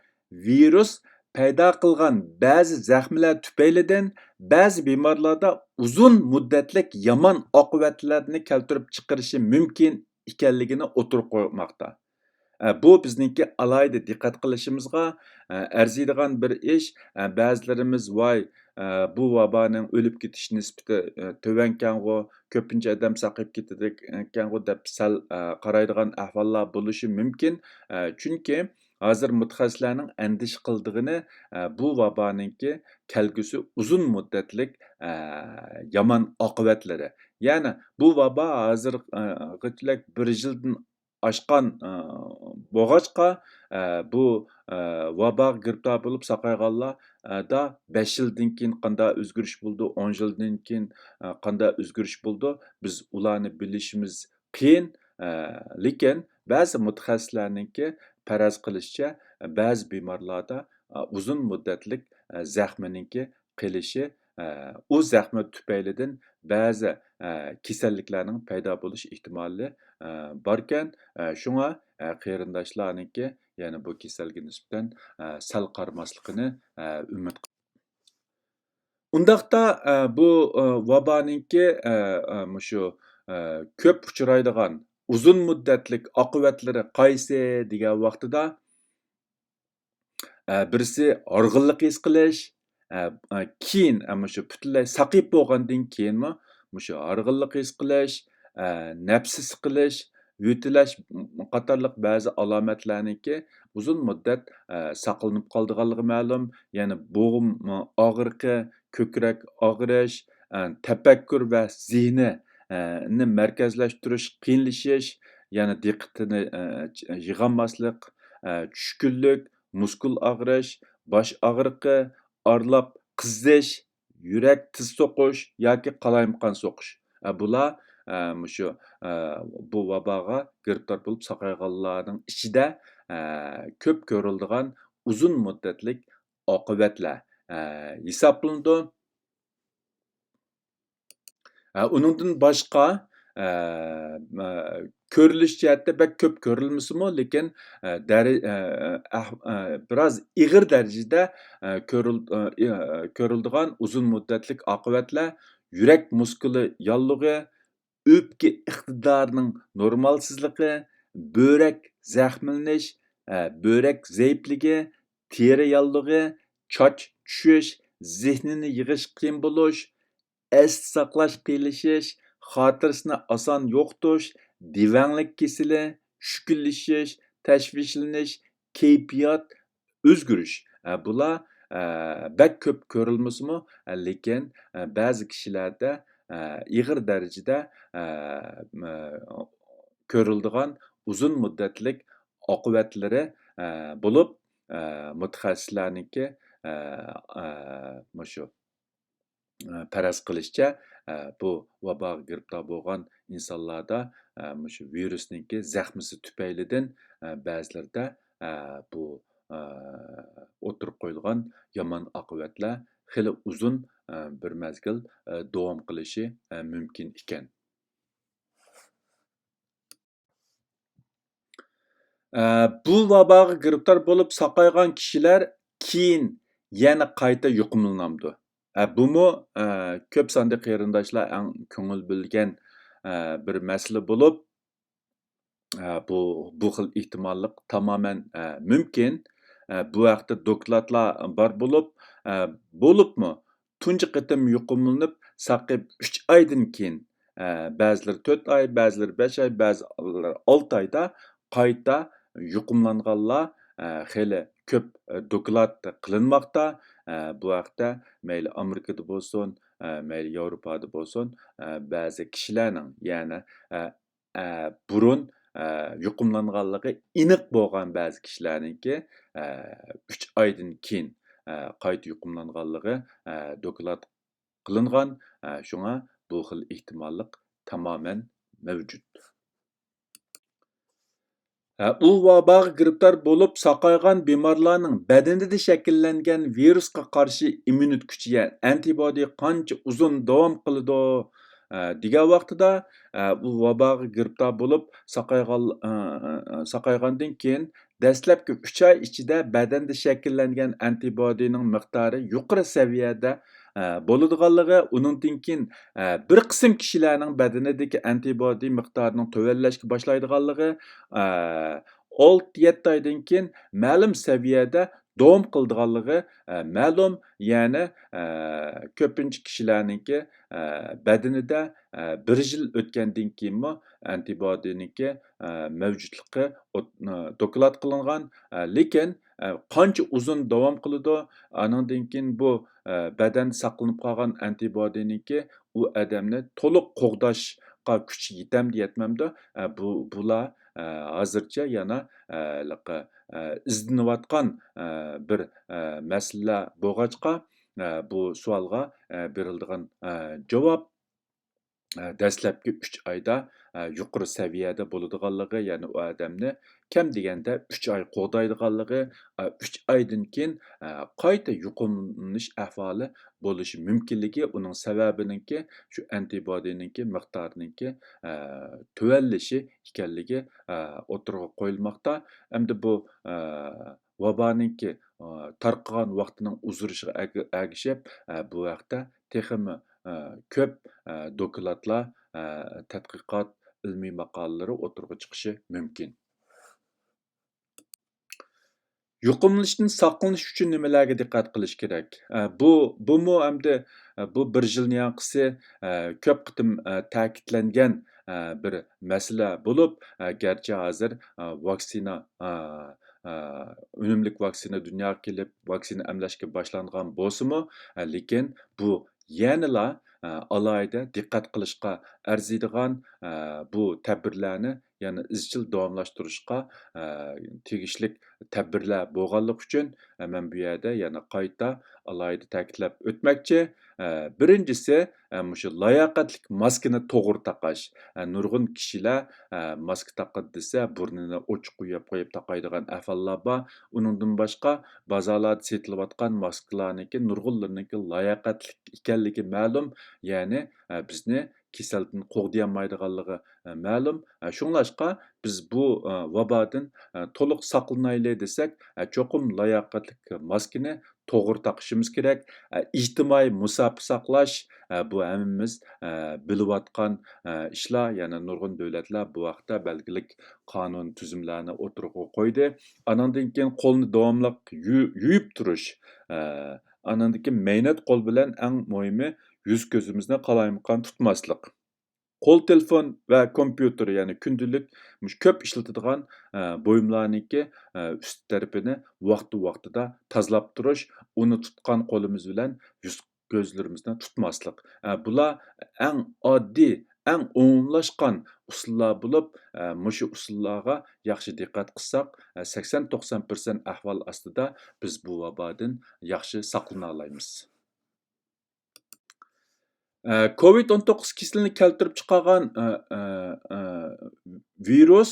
ۋىرۇس پەيدا قىلغان بەزى زەخمىلەر تۈپەيلىدىن بەزى بىمارلاردا ئۇزۇن مۇددەتلىك يامان ئاقىۋەتلەرنى كەلتۈرۈپ چىقىرىشى مۇمكىن ئىكەنلىكىنى ئوتتۇرىغا قويماقتا. ئە، بۇ بىزنىڭكى ئالاھىدە دىققەت قىلىشىمىزغا، ئە، ئەرزىيدىغان بىر ئىش. ئە، بەزىلىرىمىز، ۋاي، ئە، بۇ ۋابانىڭ ئۆلۈپ كېتىش نىسبىتى، ئە، تۆۋەنكەنغۇ، كۆپىنچە ئادەم ساقىيىپ كېتىدىكەنغۇ دەپ سەل، ئە، قارايدىغان ئەھۋاللار بولۇشى مۇمكىن. ئە، چۈنكى ھازىر مۇتەخەسسىسلەرنىڭ ئەندىشە قىلىدىغىنى، ئە، بۇ ۋابانىڭكى كەلگۈسى ئۇزۇن مۇددەتلىك، ئە، يامان ئاقىۋەتلىرى. يەنى بۇ ۋابا ھازىرغىچىلىك بىر يىلدىن ئاشقان، ئە، بولغاچقا، ئە، بۇ، ئە، ۋاباغا گىرىپتار بولۇپ ساقايغانلاردا بەش يىلدىن كېيىن قانداق ئۆزگىرىش بولىدۇ، ئون يىلدىن كېيىن، ئە، قانداق ئۆزگىرىش بولىدۇ، بىز ئۇلارنى بىلىشىمىز قىيىن. ئە، لېكىن بەزى مۇتەخەسسىسلەرنىڭكى پەرەز قىلىشىچە، بەزى بىمارلاردا، ئە، ئۇزۇن مۇددەتلىك، ئە، زەخمىنىڭكى قېلىشى، ئە، ئۇ زەخمە تۈپەيلىدىن بەزى، ئە، كېسەللىكلەرنىڭ پەيدا بولۇش ئېھتىمالى، ئە، باركەن. ئە، شۇڭا، ئە، قېرىنداشلارنىڭكى يەنە بۇ كېسەلگە نىسبەتەن، ئە، سەل قارىماسلىقىنى، ئە، ئۈمىد قىلىمەن. ئۇنداقتا، ئە، بۇ، ئە، ۋابانىڭكى، ئە، ئە، مۇشۇ، ئە، كۆپ ئۇچرايدىغان ئۇزۇن مۇددەتلىك ئاقىۋەتلىرى قايسى دېگەن ۋاقتىدا، ئە، بىرسى ھارغىنلىق ھېس قىلىش، ئە، ئە، كېيىن، ئە، مۇشۇ پۈتۈنلەي ساقىيىپ بولغاندىن كېيىنمۇ مۇشۇ ھارغىنلىق ھېس قىلىش، ئە، نەپسى سىقىلىش، يۆتىلەش قاتارلىق بەزى ئالامەتلەرنىڭكى ئۇزۇن مۇددەت، ئە، ساقلىنىپ قالىدىغانلىقى مەلۇم. يەنە بوغۇم ئاغرىقى، كۆكرەك ئاغرىش، ئە، تەپەككۇر ۋە زېھنى، ئە، نى مەركەزلەشتۈرۈش قىيىنلىشىش، يەنە دىققىتىنى، ئە، يىغالماسلىق، ئە، چۈشكۈنلۈك، مۇسكۇل ئاغرىش، باش ئاغرىقى، ئارىلاپ قىزىش، يۈرەك تېز سوقۇش ياكى قالايمىقان سوقۇش. ئە، بۇلار، ئە، مۇشۇ، ئە، بۇ ۋاباغا گىرىپتار بولۇپ ساقايغانلارنىڭ ئىچىدە، ئە، كۆپ كۆرۈلىدىغان ئۇزۇن مۇددەتلىك ئاقىۋەتلەر، ئە، ھېسابلىنىدۇ. ئە، ئۇنىڭدىن باشقا، ئە، ئە، كۆرۈلۈش جەھەتتە بەك كۆپ كۆرۈلمىسىمۇ، لېكىن، ئە، دەرە-، ئە، ئەھ-، ئە، بىراز ئېغىر دەرىجىدە، ئە، كۆرۈل-، ئە، ئە، كۆرۈلىدىغان ئۇزۇن مۇددەتلىك ئاقىۋەتلەر يۈرەك مۇسكۇلى ياللۇغى، ئۆپكە ئىقتىدارىنىڭ نورمالسىزلىقى، بۆرەك زەخىملىنىش، ئە، بۆرەك زەئىپلىكى، تېرە ياللۇغى، چاچ چۈشۈش، زېھنىنى يىغىش قىيىن بولۇش، ئەستە ساقلاش قىيىنلىشىش، خاتىرىسىنى ئاسان يوقىتىش، دىۋەڭلىك كېسىلى، چۈشكۈنلىشىش، تەشۋىشلىنىش، كەيپىيات ئۆزگىرىش. ئە، بۇلار، ئە، بەك كۆپ كۆرۈلمىسىمۇ، ئە، لېكىن، ئە، بەزى كىشىلەردە، ئە، ئېغىر دەرىجىدە، ئە، ئە، كۆرۈلىدىغان ئۇزۇن مۇددەتلىك ئاقىۋەتلىرى، ئە، بولۇپ، ئە، مۇتەخەسسىسلەرنىڭكى، ئە، ئە، مۇشۇ، ئە، پەرەز قىلىشىچە، ئە، بۇ ۋاباغا گىرىپتار بولغان ئىنسانلاردا، ئە، مۇشۇ ۋىرۇسنىڭكى زەخمىسى تۈپەيلىدىن، ئە، بەزىلىرىدە، ئە، بۇ، ئە، ئوتتۇرىغا قويۇلغان يامان ئاقىۋەتلەر خېلى ئۇزۇن، ئە، بىر مەزگىل، ئە، داۋام قىلىشى، ئە، مۇمكىن ئىكەن. ئە، بۇ ۋاباغا گىرىپتار بولۇپ ساقايغان كىشىلەر كېيىن يەنە قايتا يۇقۇملىنامدۇ؟ ئە، بۇمۇ، ئە، كۆپ ساندا قېرىنداشلار ئەڭ كۆڭۈل بۆلگەن، ئە، بىر مەسىلە بولۇپ، ئە، بۇ، بۇ خىل ئېھتىماللىق تامامەن، ئە، مۇمكىن. ئە، بۇ ھەقتە دوكلاتلار بار بولۇپ، ئە، بولۇپمۇ تۇنجى قېتىم يۇقۇملىنىپ ساقىيىپ ئۈچ ئايدىن كېيىن، ئە، بەزىلىرى تۆت ئاي، بەزىلىرى بەش ئاي، بەزىلىرى ئالتە ئايدا قايتا يۇقۇملانغانلار، ئە، خېلى كۆپ، ئە، دوكلات قىلىنماقتا. ئە، بۇ ھەقتە مەيلى ئامېرىكىدا بولسۇن، ئە، مەيلى ياۋروپادا بولسۇن، ئە، بەزى كىشىلەرنىڭ، يەنى، ئە، ئە، بۇرۇن، ئە، يۇقۇملانغانلىقى ئېنىق بولغان بەزى كىشىلەرنىڭكى، ئە، ئۈچ ئايدىن كېيىن، ئە، قايتا يۇقۇملانغانلىقى، ئە، دوكلات قىلىنغان. ئە، شۇڭا بۇ خىل ئېھتىماللىق تامامەن مەۋجۇت. ئۇ ۋاباغا گىرىپتار بولۇپ ساقايغان بىمارلارنىڭ بەدىنىدە شەكىللەنگەن ۋىرۇسقا قارشى ئىممۇنىتېت كۈچى، يەنى ئەنتىبودى قانچە ئۇزۇن داۋام قىلىدۇ دېگەن ۋاقتىدا، ئۇ ۋاباغا گىرىپتار بولۇپ ساقايغان، ساقايغاندىن كېيىن دەسلەپكى ئۈچ ئاي ئىچىدە بەدەندە شەكىللەنگەن ئەنتىبودىنىڭ مىقدارى يۇقىرى سەۋىيەدە بولىدىغانلىقى، ئۇنىڭدىن كېيىن بىر قىسىم كىشىلەرنىڭ بەدىنىدىكى ئەنتىبودى مىقدارىنىڭ تۆۋەنلەشكە باشلايدىغانلىقى، ئالتە يەتتە ئايدىن كېيىن مەلۇم سەۋىيەدە داۋام قىلىدىغانلىقى مەلۇم. يەنى كۆپىنچە كىشىلەرنىڭكى بەدىنىدە بىر يىل ئۆتكەندىن كېيىنمۇ ئەنتىبودىنىڭكى مەۋجۇتلۇقى دوكلات قىلىنغان. لېكىن قانچە ئۇزۇن داۋام قىلىدۇ، ئانىڭدىن كېيىن بۇ بەدەندە ساقلىنىپ قالغان ئەنتىبودىنىڭكى ئۇ ئادەمنى تولۇق قوغداشقا كۈچى يېتەمدۇ يەتمەمدۇ، بۇ، بۇلار ھازىرچە يەنە ئىزدىنىۋاتقان بىر مەسىلىلەر بولغاچقا، بۇ سوئالغا بېرىلىدىغان جاۋاب دەسلەپكى ئۈچ ئايدا يۇقىرى سەۋىيەدە بولىدىغانلىقى، يەنى ئۇ ئادەمنى كەم دېگەندە ئۈچ ئاي قوغدايدىغانلىقى، ئۈچ ئايدىن كېيىن قايتا يۇقۇملىنىش ئەھۋالى بولۇشى مۇمكىنلىكى، ئۇنىڭ سەۋەبىنىڭكى شۇ ئەنتىبودىنىڭكى مىقدارىنىڭكى تۆۋەنلىشى ئىكەنلىكى ئوتتۇرىغا قويۇلماقتا. ئەمدى بۇ ۋابانىڭكى تارقىغان ۋاقتىنىڭ ئۇزىرىشىغا ئەگىشىپ، بۇ ھەقتە تېخىمۇ كۆپ دوكلاتلار، تەتقىقات، ئىلمىي ماقالىلىرى ئوتتۇرىغا چىقىشى مۇمكىن. يۇقۇملىنىشتىن ساقلىنىش ئۈچۈن نېمىلەرگە دىققەت قىلىش كېرەك؟ بۇ، بۇمۇ ئەمدى بۇ بىر يىلنى يانقىسى كۆپ قېتىم تەكىتلەنگەن بىر مەسىلە بولۇپ، گەرچە ھازىر ۋاكسىنا، ئۈنۈملۈك ۋاكسىنا دۇنياغا كېلىپ، ۋاكسىنا ئەملەشكە باشلانغان بولسىمۇ، لېكىن بۇ يەنىلا ئالاھىدە دىققەت قىلىشقا ئەرزىيدىغان بۇ تەدبىرلەرنى يەنە ئىزچىل داۋاملاشتۇرۇشقا تېگىشلىك تەدبىرلەر بولغانلىقى ئۈچۈن، مەن بۇ يەردە يەنە قايتا ئالاھىدە تەكىتلەپ ئۆتمەكچى. بىرىنچىسى، مۇشۇ لاياقەتلىك ماسكىنى توغرا تاقاش. نۇرغۇن كىشىلەر ماسكا تاقىدۇ دېسە، بۇرنىنى ئوچۇق قويۇپ قويۇپ تاقايدىغان ئەھۋاللار بار. ئۇنىڭدىن باشقا، بازارلاردا سېتىلىۋاتقان ماسكىلارنىڭكى نۇرغۇنلىرىنىڭكى لاياقەتلىك ئىكەنلىكى مەلۇم. يەنى بىزنى كېسەلدىن قوغدىيالمايدىغانلىقى مەلۇم. شۇڭلاشقا بىز بۇ ۋابادىن تولۇق ساقلىنايلى دېسەك، چوقۇم لاياقەتلىك ماسكىنى توغرا تاقىشىمىز كېرەك. ئىجتىمائىي مۇساپە ساقلاش، بۇ ھەممىمىز بىلىۋاتقان ئىشلار. يەنە نۇرغۇن دۆلەتلەر بۇ ھەقتە بەلگىلىك قانۇن تۈزۈملەرنى ئوتتۇرىغا قويدى. ئانىڭدىن كېيىن قولنى داۋاملىق يۇ-، يۇيۇپ تۇرۇش. ئانىڭدىن كېيىن مەينەت قول بىلەن ئەڭ مۇھىمى يۈز كۆزىمىزنى قالايمىقان تۇتماسلىق. قول تېلېفون ۋە كومپيۇتېر، يەنى كۈندىلىك مۇشۇ كۆپ ئىشلىتىدىغان بۇيۇملارنىڭكى ئۈست تەرىپىنى ۋاقتى ۋاقتىدا تازىلاپ تۇرۇش، ئۇنى تۇتقان قولىمىز بىلەن يۈز كۆزلىرىمىزنى تۇتماسلىق. بۇلار ئەڭ ئاددىي، ئەڭ ئومۇملاشقان ئۇسۇللار بولۇپ، مۇشۇ ئۇسۇللارغا ياخشى دىققەت قىلساق، سەكسەن توقسان پىرسەنت ئەھۋال ئاستىدا بىز بۇ ۋابادىن ياخشى ساقلىنالايمىز. كوۋىد ئون توققۇز كېسىلىنى كەلتۈرۈپ چىقارغان ۋىرۇس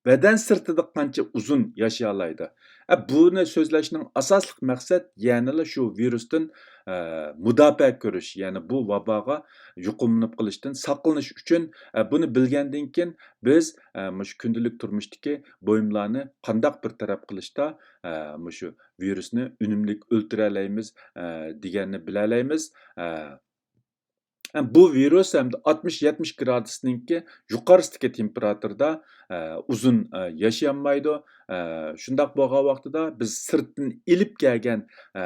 بەدەن سىرتىدا قانچە ئۇزۇن ياشىيالايدۇ؟ ئە، بۇنى سۆزلەشنىڭ ئاساسلىق مەقسەت يەنىلا شۇ ۋىرۇستىن، ئە، مۇداپىئە كۆرۈش، يەنى بۇ ۋاباغا يۇقۇملىنىپ قېلىشتىن ساقلىنىش ئۈچۈن، ئە، بۇنى بىلگەندىن كېيىن بىز، ئە، مۇشۇ كۈندىلىك تۇرمۇشتىكى بۇيۇملارنى قانداق بىر تەرەپ قىلىشتا، ئە، مۇشۇ ۋىرۇسنى ئۈنۈملۈك ئۆلتۈرەلەيمىز، ئە، دېگەننى بىلەلەيمىز. ئە، بۇ ۋىرۇس ئەمدى ئاتمىش، يەتمىش گرادۇسنىڭكى يۇقىرىسىدىكى تېمپېراتۇرىدا، ئە، ئۇزۇن، ئە، ياشىيالمايدۇ. ئە، شۇنداق بولغان ۋاقتىدا بىز سىرتتىن ئېلىپ كەلگەن، ئە،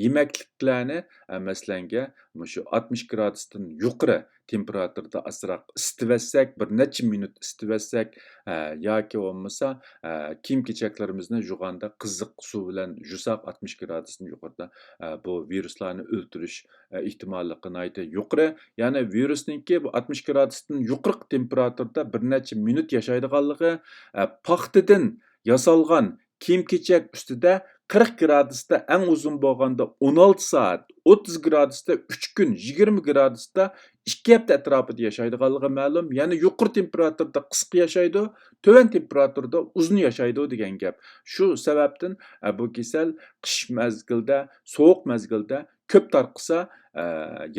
يېمەكلىكلەرنى، ئە، مەسىلەنگە، مۇشۇ ئاتمىش گرادۇستىن يۇقىرى تېمپېراتۇرىدا ئازراق ئىسسىتىۋەتسەك، بىر نەچچە مىنۇت ئىسسىتىۋەتسەك، ئە، ياكى بولمىسا، ئە، كىيىم-كېچەكلىرىمىزنى يۇغاندا قىزىق سۇ بىلەن يۇساق، ئاتمىش گرادۇستىن يۇقىرىدا، ئە، بۇ ۋىرۇسلارنى ئۆلتۈرۈش ئېھتىماللىقى ناھايىتى يۇقىرى. يەنى ۋىرۇسنىڭكى بۇ ئاتمىش گرادۇستىن يۇقىرىقى تېمپېراتۇرىدا بىر نەچچە مىنۇت ياشايدىغانلىقى، ئە، پاختىدىن ياسالغان كىيىم-كېچەك ئۈستىدە قىرىق گرادۇستا ئەڭ ئۇزۇن بولغاندا ئون ئالتە سائەت، ئوتتۇز گرادۇستا ئۈچ كۈن، يىگىرمە گرادۇستا ئىككى ھەپتە ئەتراپىدا ياشايدىغانلىقى مەلۇم. يەنى يۇقىرى تېمپېراتۇرىدا قىسقا ياشايدۇ، تۆۋەن تېمپېراتۇرىدا ئۇزۇن ياشايدۇ دېگەن گەپ. شۇ سەۋەبتىن، ئە، بۇ كېسەل قىش مەزگىلدە، سوغۇق مەزگىلدە كۆپ تارقىسا، ئە،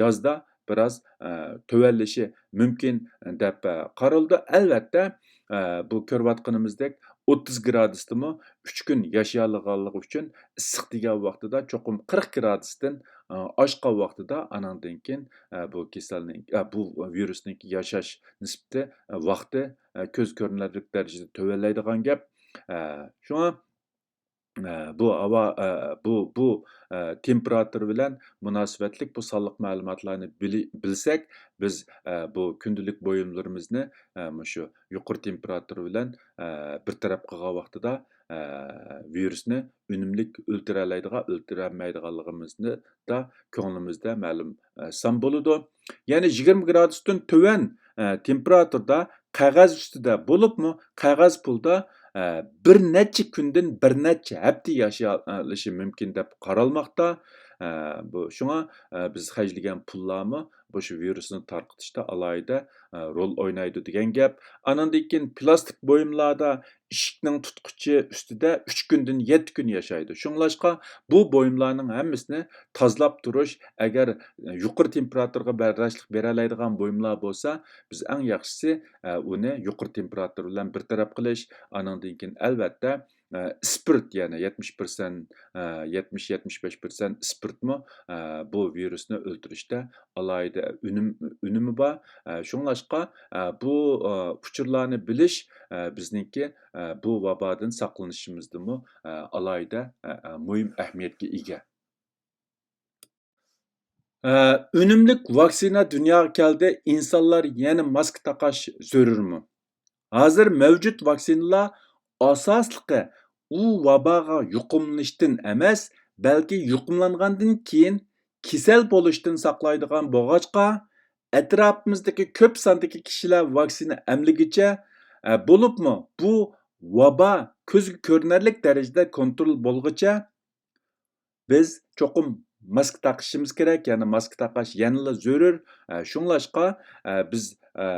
يازدا بىراز، ئە، تۆۋەنلىشى مۇمكىن دەپ، ئە، قارىلىدۇ. ئەلۋەتتە، ئە، بۇ كۆرۈۋاتقىنىمىزدەك ئوتتۇز گرادۇستىمۇ ئۈچ كۈن ياشىيالىغانلىقى ئۈچۈن ئىسسىق دېگەن ۋاقتىدا چوقۇم قىرىق گرادۇستىن، ئە، ئاشقان ۋاقتىدا ئانىڭدىن كېيىن، ئە، بۇ كېسەلنىڭ، ئە، بۇ ۋىرۇسنىڭ ياشاش نىسبىتى، ئە، ۋاقتى، ئە، كۆز كۆرۈنەرلىك دەرىجىدە تۆۋەنلەيدىغان گەپ. ئە، شۇڭا، ئە، بۇ ھاۋا، ئە، بۇ، بۇ، ئە، تېمپېراتۇرا بىلەن مۇناسىۋەتلىك بۇ سانلىق مەلۇماتلارنى بىلى-، بىلسەك، بىز، ئە، بۇ كۈندىلىك بۇيۇملىرىمىزنى، ئە، مۇشۇ يۇقىرى تېمپېراتۇرا بىلەن، ئە، بىر تەرەپ قىلغان ۋاقتىدا، ئە، ۋىرۇسنى ئۈنۈملۈك ئۆلتۈرەلەيدىغان، ئۆلتۈرەلمەيدىغانلىقىمىزنى دا كۆڭلىمىزدە مەلۇم، ئە، سان بولىدۇ. يەنى يىگىرمە گرادۇستىن تۆۋەن، ئە، تېمپېراتۇرىدا قەغەز ئۈستىدە بولۇپمۇ قەغەز پۇلدا، ئە، بىر نەچچە كۈندىن بىر نەچچە ھەپتە ياشىيالىشى مۇمكىن دەپ قارالماقتا. ئە، بۇ، شۇڭا، ئە، بىز خەجلىگەن پۇللارمۇ بۇ شۇ ۋىرۇسنى تارقىتىشتا ئالاھىدە، ئە، رول ئوينايدۇ دېگەن گەپ. ئانىڭدىن كېيىن پىلاستىك بۇيۇملاردا ئىشىكنىڭ تۇتقۇچى ئۈستىدە ئۈچ كۈندىن يەتتە كۈن ياشايدۇ. شۇڭلاشقا بۇ بۇيۇملارنىڭ ھەممىسىنى تازىلاپ تۇرۇش، ئەگەر يۇقىرى تېمپېراتۇرىغا بەرداشلىق بېرەلەيدىغان بۇيۇملار بولسا، بىز ئەڭ ياخشىسى، ئە، ئۇنى يۇقىرى تېمپېراتۇرا بىلەن بىر تەرەپ قىلىش، ئانىڭدىن كېيىن ئەلۋەتتە، ئە، ئىسپىرت، يەنى يەتمىش پىرسەنت، ئە، يەتمىش، يەتمىش بەش پىرسەنت ئىسپىرتمۇ، ئە، بۇ ۋىرۇسنى ئۆلتۈرۈشتە ئالاھىدە ئۈنۈم، ئۈنۈمى بار. ئە، شۇڭلاشقا، ئە، بۇ، ئە، ئۇچۇرلارنى بىلىش، ئە، بىزنىڭكى، ئە، بۇ ۋابادىن ساقلىنىشىمىزدىمۇ، ئە، ئالاھىدە، ئە، ئە، مۇھىم ئەھمىيەتكە ئىگە. ئە، ئۈنۈملۈك ۋاكسىنا دۇنياغا كەلدى، ئىنسانلار يەنە ماسكا تاقاش زۆرۈرمۇ؟ ھازىر مەۋجۇت ۋاكسىنىلار ئاساسلىقى ئۇ ۋاباغا يۇقۇملىنىشتىن ئەمەس، بەلكى يۇقۇملانغاندىن كېيىن كېسەل بولۇشتىن ساقلايدىغان بولغاچقا، ئەتراپىمىزدىكى كۆپ ساندىكى كىشىلەر ۋاكسىنا ئەملىگۈچە، ئە، بولۇپمۇ بۇ ۋابا كۆزگە كۆرۈنەرلىك دەرىجىدە كونترول بولغۇچە، بىز چوقۇم ماسكا تاقىشىمىز كېرەك، يەنى ماسكا تاقاش يەنىلا زۆرۈر. ئە، شۇڭلاشقا، ئە، بىز، ئە،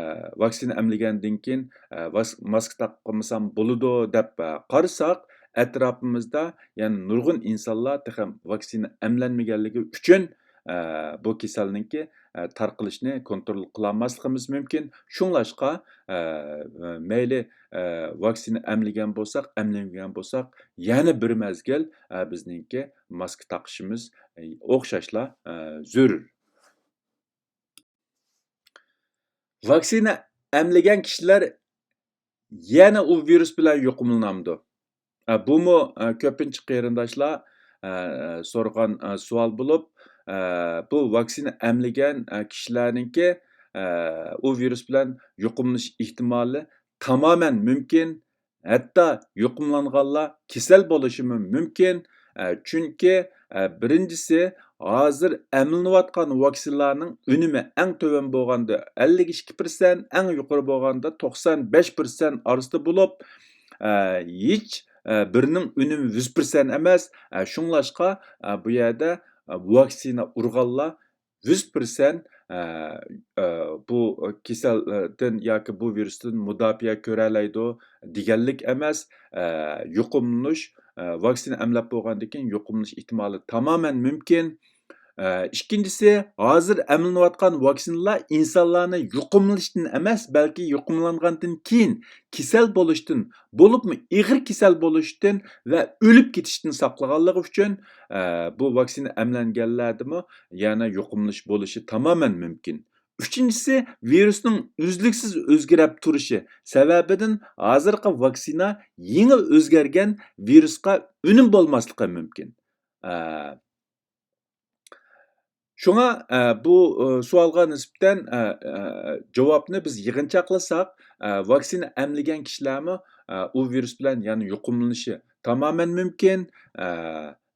ۋاكسىنا ئەملىگەندىن كېيىن، ئە، ۋاس-، ماسكا تاقمىسام بولىدۇ دەپ، ئە، قارىساق، ئەتراپىمىزدا يەنە نۇرغۇن ئىنسانلار تېخى ۋاكسىنا ئەملەنمىگەنلىكى ئۈچۈن، ئە، بۇ كېسەلنىڭكى، ئە، تارقىلىشىنى كونترول قىلالماسلىقىمىز مۇمكىن. شۇڭلاشقا، ئە، مەيلى، ئە، ۋاكسىنا ئەملىگەن بولساق، ئەملىمىگەن بولساق، يەنە بىر مەزگىل، ئە، بىزنىڭكى ماسكا تاقىشىمىز، ئە، ئوخشاشلا، ئە، زۆرۈر. ۋاكسىنا ئەملىگەن كىشىلەر يەنە ئۇ ۋىرۇس بىلەن يۇقۇملىنامدۇ؟ ئە، بۇمۇ، ئە، كۆپىنچە قېرىنداشلار، ئە، سورىغان، ئە، سوئال بولۇپ، ئە، بۇ ۋاكسىنا ئەملىگەن، ئە، كىشىلەرنىڭكى، ئە، ئۇ ۋىرۇس بىلەن يۇقۇملىنىش ئېھتىمالى تامامەن مۇمكىن، ھەتتا يۇقۇملانغانلار كېسەل بولۇشىمۇ مۇمكىن. ئە، چۈنكى، ئە، بىرىنچىسى، ھازىر ئەملىنىۋاتقان ۋاكسىنىلارنىڭ ئۈنۈمى ئەڭ تۆۋەن بولغاندا ئەللىك ئىككى پىرسەنت، ئەڭ يۇقىرى بولغاندا توقسان بەش پىرسەنت ئارىسىدا بولۇپ، ئە، ھېچ، ئە، بىرىنىڭ ئۈنۈمى يۈز پىرسەنت ئەمەس. ئە، شۇڭلاشقا، ئە، بۇ يەردە، ئە، ۋاكسىنا ئۇرغانلار يۈز پىرسەنت، ئە، ئە، بۇ كېسەلدىن ياكى بۇ ۋىرۇستىن مۇداپىئە كۆرەلەيدۇ دېگەنلىك ئەمەس. ئە، يۇقۇملىنىش، ئە، ۋاكسىنا ئەملەپ بولغاندىن كېيىن يۇقۇملىنىش ئېھتىمالى تامامەن مۇمكىن. ئە، ئىككىنچىسى، ھازىر ئەملىنىۋاتقان ۋاكسىنىلار ئىنسانلارنى يۇقۇملىنىشتىن ئەمەس، بەلكى يۇقۇملانغاندىن كېيىن كېسەل بولۇشتىن، بولۇپمۇ ئېغىر كېسەل بولۇشتىن ۋە ئۆلۈپ كېتىشتىن ساقلىغانلىقى ئۈچۈن، ئە، بۇ ۋاكسىنا ئەملەنگەنلەردىمۇ يەنە يۇقۇملىنىش بولۇشى تامامەن مۇمكىن. ئۈچىنچىسى، ۋىرۇسنىڭ ئۈزلۈكسىز ئۆزگىرەپ تۇرۇشى سەۋەبىدىن ھازىرقى ۋاكسىنا يېڭى ئۆزگەرگەن ۋىرۇسقا ئۈنۈم بولماسلىقى مۇمكىن. ئە، شۇڭا، ئە، بۇ، ئە، سوئالغا نىسبەتەن، ئە، ئە، جاۋابنى بىز يىغىنچاقلىساق، ئە، ۋاكسىنا ئەملىگەن كىشىلەرمۇ، ئە، ئۇ ۋىرۇس بىلەن يەنە يۇقۇملىنىشى تامامەن مۇمكىن. ئە،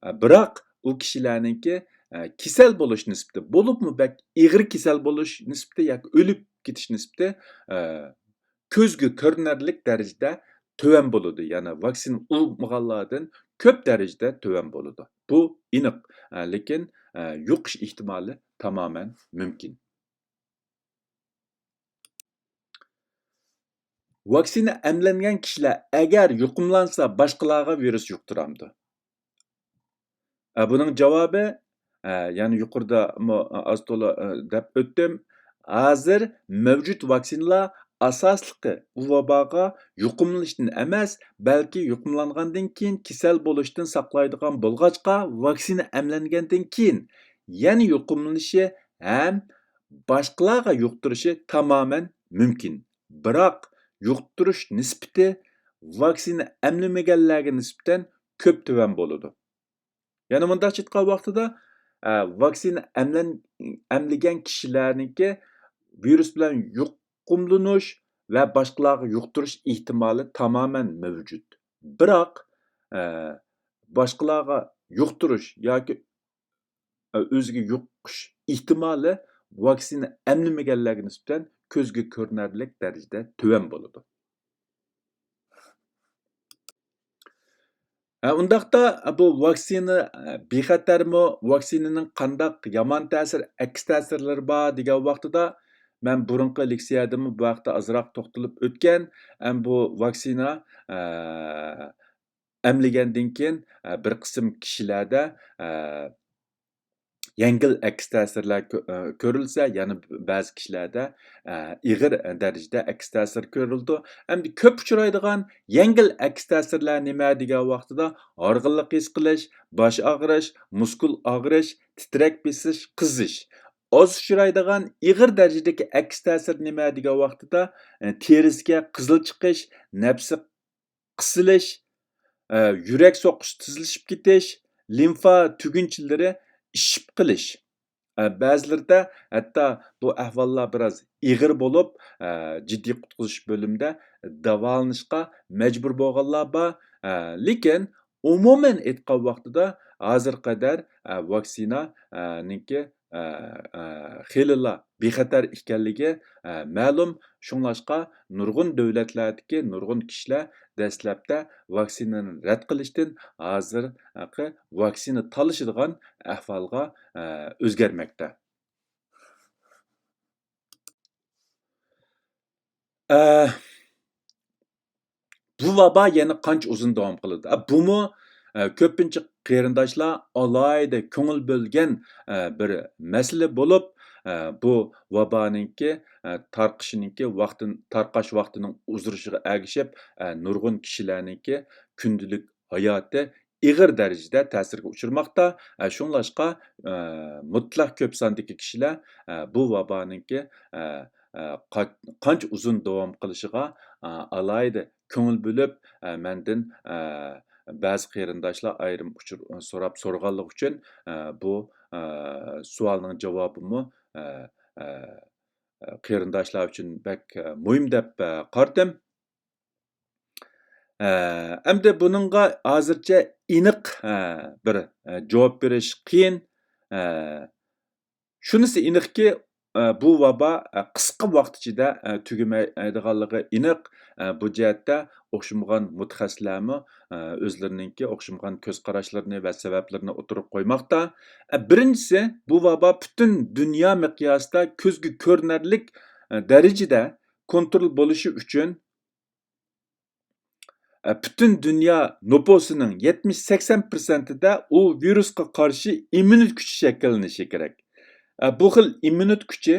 ئە، بىراق ئۇ كىشىلەرنىڭكى، ئە، كېسەل بولۇش نىسبىتى، بولۇپمۇ بەك ئېغىر كېسەل بولۇش نىسبىتى ياكى ئۆلۈپ كېتىش نىسبىتى، ئە، كۆزگە كۆرۈنەرلىك دەرىجىدە تۆۋەن بولىدۇ. يەنى ۋاكسىنا ئۇرمىغانلاردىن كۆپ دەرىجىدە تۆۋەن بولىدۇ. بۇ ئېنىق. ئە، لېكىن، ئە، يۇقۇش ئېھتىمالى تامامەن مۇمكىن. ۋاكسىنا ئەملەنگەن كىشىلەر ئەگەر يۇقۇملانسا، باشقىلارغا ۋىرۇس يۇقتۇرامدۇ؟ ئە، بۇنىڭ جاۋابى، ئە، يەنە يۇقىرىدىمۇ ئاز تولا، ئە، دەپ ئۆتتۈم. ھازىر مەۋجۇت ۋاكسىنىلار ئاساسلىقى ئۇ ۋاباغا يۇقۇملىنىشتىن ئەمەس، بەلكى يۇقۇملانغاندىن كېيىن كېسەل بولۇشتىن ساقلايدىغان بولغاچقا، ۋاكسىنا ئەملەنگەندىن كېيىن يەنە يۇقۇملىنىشى ھەم باشقىلارغا يۇقتۇرۇشى تامامەن مۇمكىن. بىراق، يۇقتۇرۇش نىسبىتى ۋاكسىنا ئەملىمىگەنلەرگە نىسبەتەن كۆپ تۆۋەن بولىدۇ. يەنى مۇنداقچە ئېيتقان ۋاقتىدا، ئە، ۋاكسىنا ئەملەن-، ئەملىگەن كىشىلەرنىڭكى ۋىرۇس بىلەن يۇقۇملىنىش ۋە باشقىلارغا يۇقتۇرۇش ئېھتىمالى تامامەن مەۋجۇت. بىراق، ئە، باشقىلارغا يۇقتۇرۇش ياكى، ئە، ئۆزىگە يۇقۇش ئېھتىمالى ۋاكسىنا ئەملىمىگەنلەرگە نىسبەتەن كۆزگە كۆرۈنەرلىك دەرىجىدە تۆۋەن بولىدۇ. ھە، ئۇنداقتا بۇ ۋاكسىنا، ئە، بىخەتەرمۇ؟ ۋاكسىنىنىڭ قانداق يامان تەسىر، ئەكس تەسىرلىرى بار دېگەن ۋاقتىدا، مەن بۇرۇنقى لېكسىيەدىمۇ بۇ ھەقتە ئازراق توختىلىپ ئۆتكەن. ئەم، بۇ ۋاكسىنا، ئە، ئەملىگەندىن كېيىن، ئە، بىر قىسىم كىشىلەردە، ئە، يەڭگىل ئەكس تەسىرلەر كۆ-، ئە، كۆرۈلسە، يەنە بەزى كىشىلەردە، ئە، ئېغىر دەرىجىدە ئەكس تەسىر كۆرۈلىدۇ. ئەمدى كۆپ ئۇچرايدىغان يەڭگىل ئەكس تەسىرلەر نېمە دېگەن ۋاقتىدا، ھارغىنلىق ھېس قىلىش، باش ئاغرىش، مۇسكۇل ئاغرىش، تىترەك بېسىش، قىزىش. ئاز ئۇچرايدىغان ئېغىر دەرىجىدىكى ئەكس تەسىر نېمە دېگەن ۋاقتىدا، ئە، تېرىسىگە قىزىل چىقىش، نەپسى قىسىلىش، ئە، يۈرەك سوقۇش تېزلىشىپ كېتىش، لىمفا تۈگۈنچىلىرى ئىششىپ قېلىش. ئە، بەزىلىرىدە ھەتتا بۇ ئەھۋاللار بىراز ئېغىر بولۇپ، ئە، جىددىي قۇتقۇزۇش بۆلۈمىدە داۋالىنىشقا مەجبۇر بولغانلار بار. ئە، لېكىن ئومۇمەن ئېيتقان ۋاقتىدا ھازىرغا قەدەر، ئە، ۋاكسىنا، ئە، نىڭكى، ئە، ئە، خېلىلا بىخەتەر ئىكەنلىكى، ئە، مەلۇم. شۇڭلاشقا نۇرغۇن دۆلەتلەردىكى نۇرغۇن كىشىلەر دەسلەپتە ۋاكسىنىنى رەت قىلىشتىن ھازىرقى ۋاكسىنا تالىشىدىغان ئەھۋالغا، ئە، ئۆزگەرمەكتە. ئە، بۇ ۋابا يەنە قانچە ئۇزۇن داۋام قىلىدۇ؟ ئە، بۇمۇ، ئە، كۆپىنچە قېرىنداشلار ئالاھىدە كۆڭۈل بۆلگەن، ئە، بىر مەسىلە بولۇپ، ئە، بۇ ۋابانىڭكى، ئە، تارقىشىنىڭكى ۋاقتىن-، تارقاش ۋاقتىنىڭ ئۇزىرىشىغا ئەگىشىپ، ئە، نۇرغۇن كىشىلەرنىڭكى كۈندىلىك ھاياتى ئېغىر دەرىجىدە تەسىرگە ئۇچرىماقتا. ئە، شۇڭلاشقا، ئە، مۇتلەق كۆپ ساندىكى كىشىلەر، ئە، بۇ ۋابانىڭكى، ئە، ئە، قا-، قانچە ئۇزۇن داۋام قىلىشىغا، ئە، ئالاھىدە كۆڭۈل بۆلۈپ، ئە، مەندىن، ئە، بەزى قېرىنداشلار ئايرىم ئۇچۇر سوراپ سورىغانلىقى ئۈچۈن، ئە، بۇ، ئە، سوئالنىڭ جاۋابىمۇ، ئە، ئە، قېرىنداشلار ئۈچۈن بەك، ئە، مۇھىم دەپ، ئە، قارىدىم. ئە، ئەمدى بۇنىڭغا ھازىرچە ئېنىق، ئە، بىر، ئە، جاۋاب بېرىش قىيىن. ئە، شۇنىسى ئېنىقكى، ئە، بۇ ۋابا، ئە، قىسقا ۋاقىت ئىچىدە، ئە، تۈگىمەيدىغانلىقى ئېنىق. ئە، بۇ جەھەتتە ئوخشىمىغان مۇتەخەسسىسلەرمۇ، ئە، ئۆزلىرىنىڭكى ئوخشىمىغان كۆز قاراشلىرىنى ۋە سەۋەبلىرىنى ئوتتۇرىغا قويماقتا. ئە، بىرىنچىسى، بۇ ۋابا پۈتۈن دۇنيا مىقياسىدا كۆزگە كۆرۈنەرلىك، ئە، دەرىجىدە كونترول بولۇشى ئۈچۈن، ئە، پۈتۈن دۇنيا نوپۇسىنىڭ يەتمىش سەكسەن پىرسەنتىدە ئۇ ۋىرۇسقا قارشى ئىممۇنىتېت كۈچى شەكىللىنىشى كېرەك. ئە، بۇ خىل ئىممۇنىتېت كۈچى،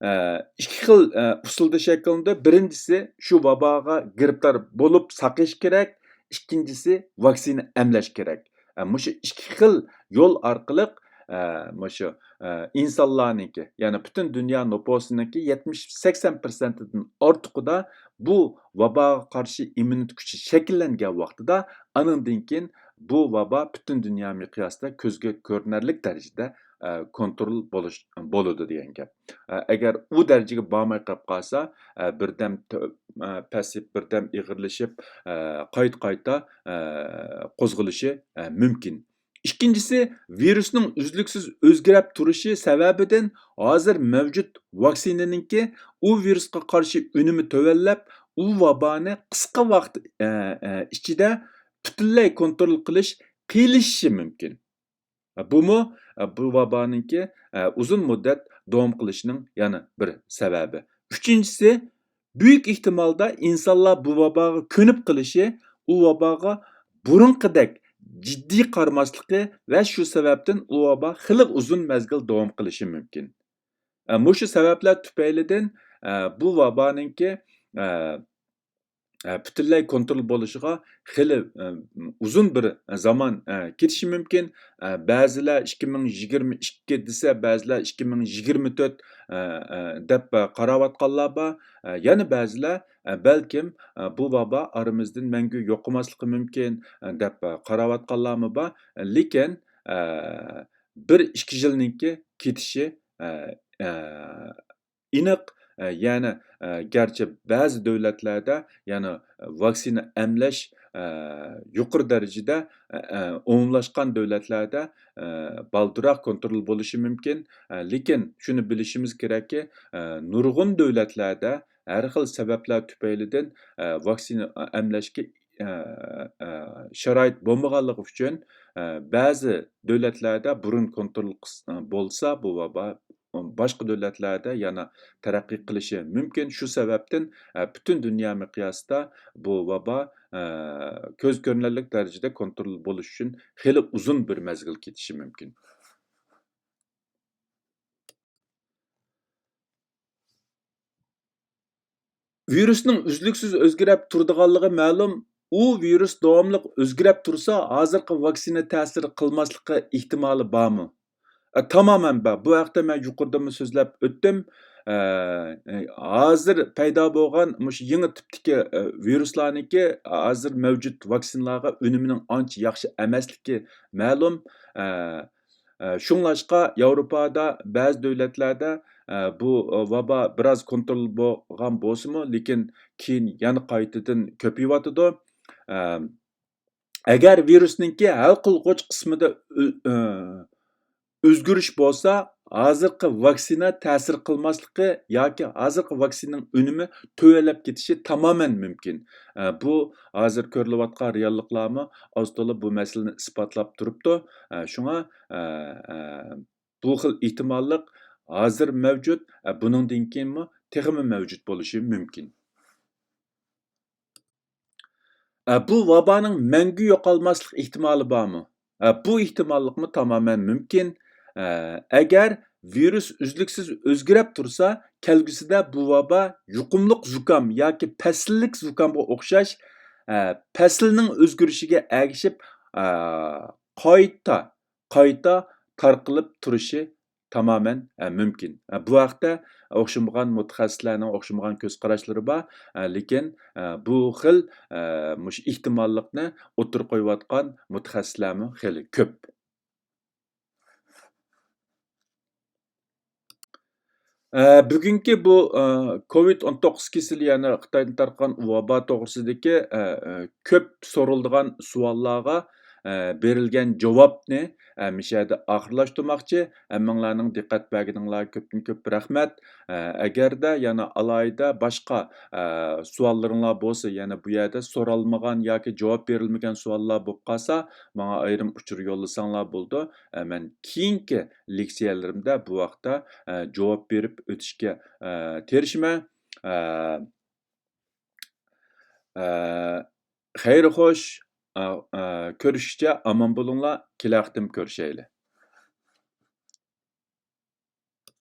ئە، ئىككى خىل، ئە، ئۇسۇلدا شەكىللىنىدۇ. بىرىنچىسى، شۇ ۋاباغا گىرىپتار بولۇپ ساقىيىش كېرەك. ئىككىنچىسى، ۋاكسىنا ئەملەش كېرەك. ئە، مۇشۇ ئىككى خىل يول ئارقىلىق، ئە، مۇشۇ، ئە، ئىنسانلارنىڭكى، يەنى پۈتۈن دۇنيا نوپۇسىنىڭكى يەتمىش سەكسەن پىرسەنتىدىن ئارتۇقىدا بۇ ۋاباغا قارشى ئىممۇنىتېت كۈچى شەكىللەنگەن ۋاقتىدا، ئانىڭدىن كېيىن بۇ ۋابا پۈتۈن دۇنيا مىقياسىدا كۆزگە كۆرۈنەرلىك دەرىجىدە، ئە، كونترول بولۇش، بولىدۇ دېگەن گەپ. ئە، ئەگەر ئۇ دەرىجىگە بارماي قېلىپ قالسا، ئە، بىردەم تۆ-، ئە، پەسىيىپ، بىردەم ئېغىرلىشىپ، ئە، قايتا-قايتا، ئە، قوزغىلىشى، ئە، مۇمكىن. ئىككىنچىسى، ۋىرۇسنىڭ ئۈزلۈكسىز ئۆزگىرىپ تۇرۇشى سەۋەبىدىن ھازىر مەۋجۇت ۋاكسىنىنىڭكى ئۇ ۋىرۇسقا قارشى ئۈنۈمى تۆۋەنلەپ، ئۇ ۋابانى قىسقا ۋاقىت، ئە، ئە، ئىچىدە پۈتۈنلەي كونترول قىلىش قىيىنلىشىشى مۇمكىن. بۇمۇ، ئە، بۇ ۋابانىڭكى، ئە، ئۇزۇن مۇددەت داۋام قىلىشىنىڭ يەنە بىر سەۋەبى. ئۈچىنچىسى، بۈيۈك ئېھتىمالدا ئىنسانلار بۇ ۋاباغا كۆنۈپ قېلىشى، ئۇ ۋاباغا بۇرۇنقىدەك جىددىي قارىماسلىقى ۋە شۇ سەۋەبتىن ئۇ ۋابا خېلى ئۇزۇن مەزگىل داۋام قىلىشى مۇمكىن. ئە، مۇشۇ سەۋەبلەر تۈپەيلىدىن، ئە، بۇ ۋابانىڭكى، ئە، ئە، پۈتۈنلەي كونترول بولۇشىغا خېلى، ئە، ئۇزۇن بىر زامان، ئە، كېتىشى مۇمكىن. ئە، بەزىلەر ئىككى مىڭ يىگىرمە ئىككى دېسە، بەزىلەر ئىككى مىڭ يىگىرمە تۆت، ئە، ئە، دەپ، ئە، قاراۋاتقانلار بار. ئە، يەنە بەزىلەر، ئە، بەلكىم، ئە، بۇ ۋابا ئارىمىزدىن مەڭگۈ يوقىماسلىقى مۇمكىن، ئە، دەپ، ئە، قاراۋاتقانلارمۇ بار. ئە، لېكىن، ئە، بىر ئىككى يىلنىڭكى كېتىشى، ئە، ئە، ئېنىق. ئە، يەنى، ئە، گەرچە بەزى دۆلەتلەردە يەنە ۋاكسىنا ئەملەش، ئە، يۇقىرى دەرىجىدە، ئە، ئە، ئومۇملاشقان دۆلەتلەردە، ئە، بالدۇرراق كونترول بولۇشى مۇمكىن. ئە، لېكىن شۇنى بىلىشىمىز كېرەككى، ئە، نۇرغۇن دۆلەتلەردە ھەر خىل سەۋەبلەر تۈپەيلىدىن، ئە، ۋاكسىنا ئەملەشكە، ئە، ئە، شارائىت بولمىغانلىقى ئۈچۈن، ئە، بەزى دۆلەتلەردە بۇرۇن كونترول قىس-، بولسا، بۇ ۋابا باشقا دۆلەتلەردە يەنە تەرەققىي قىلىشى مۇمكىن. شۇ سەۋەبتىن، ئە، پۈتۈن دۇنيا مىقياسىدا بۇ ۋابا، ئە، كۆز كۆرۈنەرلىك دەرىجىدە كونترول بولۇش ئۈچۈن خېلى ئۇزۇن بىر مەزگىل كېتىشى مۇمكىن. ۋىرۇسنىڭ ئۈزلۈكسىز ئۆزگىرەپ تۇرىدىغانلىقى مەلۇم. ئۇ ۋىرۇس داۋاملىق ئۆزگىرەپ تۇرسا، ھازىرقى ۋاكسىنا تەسىر قىلماسلىقى ئېھتىمالى بارمۇ؟ ئە، تامامەن بار. بۇ ھەقتە مەن يۇقىرىدىمۇ سۆزلەپ ئۆتتۈم. ئە، ئە، ھازىر پەيدا بولغان مۇشۇ يېڭى تىپتىكى، ئە، ۋىرۇسلارنىڭكى ھازىر مەۋجۇت ۋاكسىنىلارغا ئۈنۈمىنىڭ ئانچە ياخشى ئەمەسلىكى مەلۇم. ئە، ئە، شۇڭلاشقا ياۋروپادا بەزى دۆلەتلەردە، ئە، بۇ، ئە، ۋابا بىراز كونترول بولغان بولسىمۇ، لېكىن كېيىن يەنە قايتىدىن كۆپىيىۋاتىدۇ. ئە، ئەگەر ۋىرۇسنىڭكى ھەل قىلغۇچ قىسمىدا ئۆ-، ئۆ-، ئۆزگىرىش بولسا، ھازىرقى ۋاكسىنا تەسىر قىلماسلىقى ياكى ھازىرقى ۋاكسىنىنىڭ ئۈنۈمى تۆۋەنلەپ كېتىشى تامامەن مۇمكىن. ئە، بۇ ھازىر كۆرۈلۈۋاتقان رېئاللىقلارمۇ ئاز تولا بۇ مەسىلىنى ئىسپاتلاپ تۇرۇپتۇ. ئە، شۇڭا، ئە، ئە، بۇ خىل ئېھتىماللىق ھازىر مەۋجۇت، ئە، بۇنىڭدىن كېيىنمۇ تېخىمۇ مەۋجۇت بولۇشى مۇمكىن. ئە، بۇ ۋابانىڭ مەڭگۈ يوقالماسلىق ئېھتىمالى بارمۇ؟ ئە، بۇ ئېھتىماللىقمۇ تامامەن مۇمكىن. ئە، ئەگەر ۋىرۇس ئۈزلۈكسىز ئۆزگىرەپ تۇرسا، كەلگۈسىدە بۇ ۋابا يۇقۇملۇق زۇكام ياكى پەسىللىك زۇكامغا ئوخشاش، ئە، پەسىلنىڭ ئۆزگىرىشىگە ئەگىشىپ، ئە، قايتا، قايتا تارقىلىپ تۇرۇشى تامامەن، ئە، مۇمكىن. ئە، بۇ ھەقتە ئوخشىمىغان مۇتەخەسسىسلەرنىڭ ئوخشىمىغان كۆز قاراشلىرى بار. ئە، لېكىن، ئە، بۇ خىل، ئە، مۇشۇ ئېھتىماللىقنى ئوتتۇرىغا قويۇۋاتقان مۇتەخەسسىسلەرمۇ خېلى كۆپ. ئە، بۈگۈنكى بۇ، ئە، كوۋىد ئون توققۇز كېسىلى، يەنى خىتايدىن تارقىغان ۋابا توغرىسىدىكى، ئە، ئە، كۆپ سورىلىدىغان سوئاللارغا، ئە، بېرىلگەن جاۋابنى، ئە، مۇشۇ يەردە ئاخىرلاشتۇرماقچى. ھەممىڭلارنىڭ دىققەت بەرگىنىڭلارغا كۆپتىن كۆپ رەھمەت. ئە، ئەگەردە يەنە ئالاھىدە باشقا، ئە، سوئاللىرىڭلار بولسا، يەنە بۇ يەردە سورالمىغان ياكى جاۋاب بېرىلمىگەن سوئاللار بولۇپ قالسا، ماڭا ئايرىم ئۇچۇر يوللىساڭلار بولىدۇ. ئە، مەن كېيىنكى لېكسىيەلىرىمدە بۇ ھەقتە، ئە، جاۋاب بېرىپ ئۆتۈشكە، ئە، تىرىشىمەن. ئە، ئە، خەير خوش، ئە، ئە، كۆرۈشكىچە ئامان بولۇڭلار، كېلەر قېتىم كۆرۈشەيلى.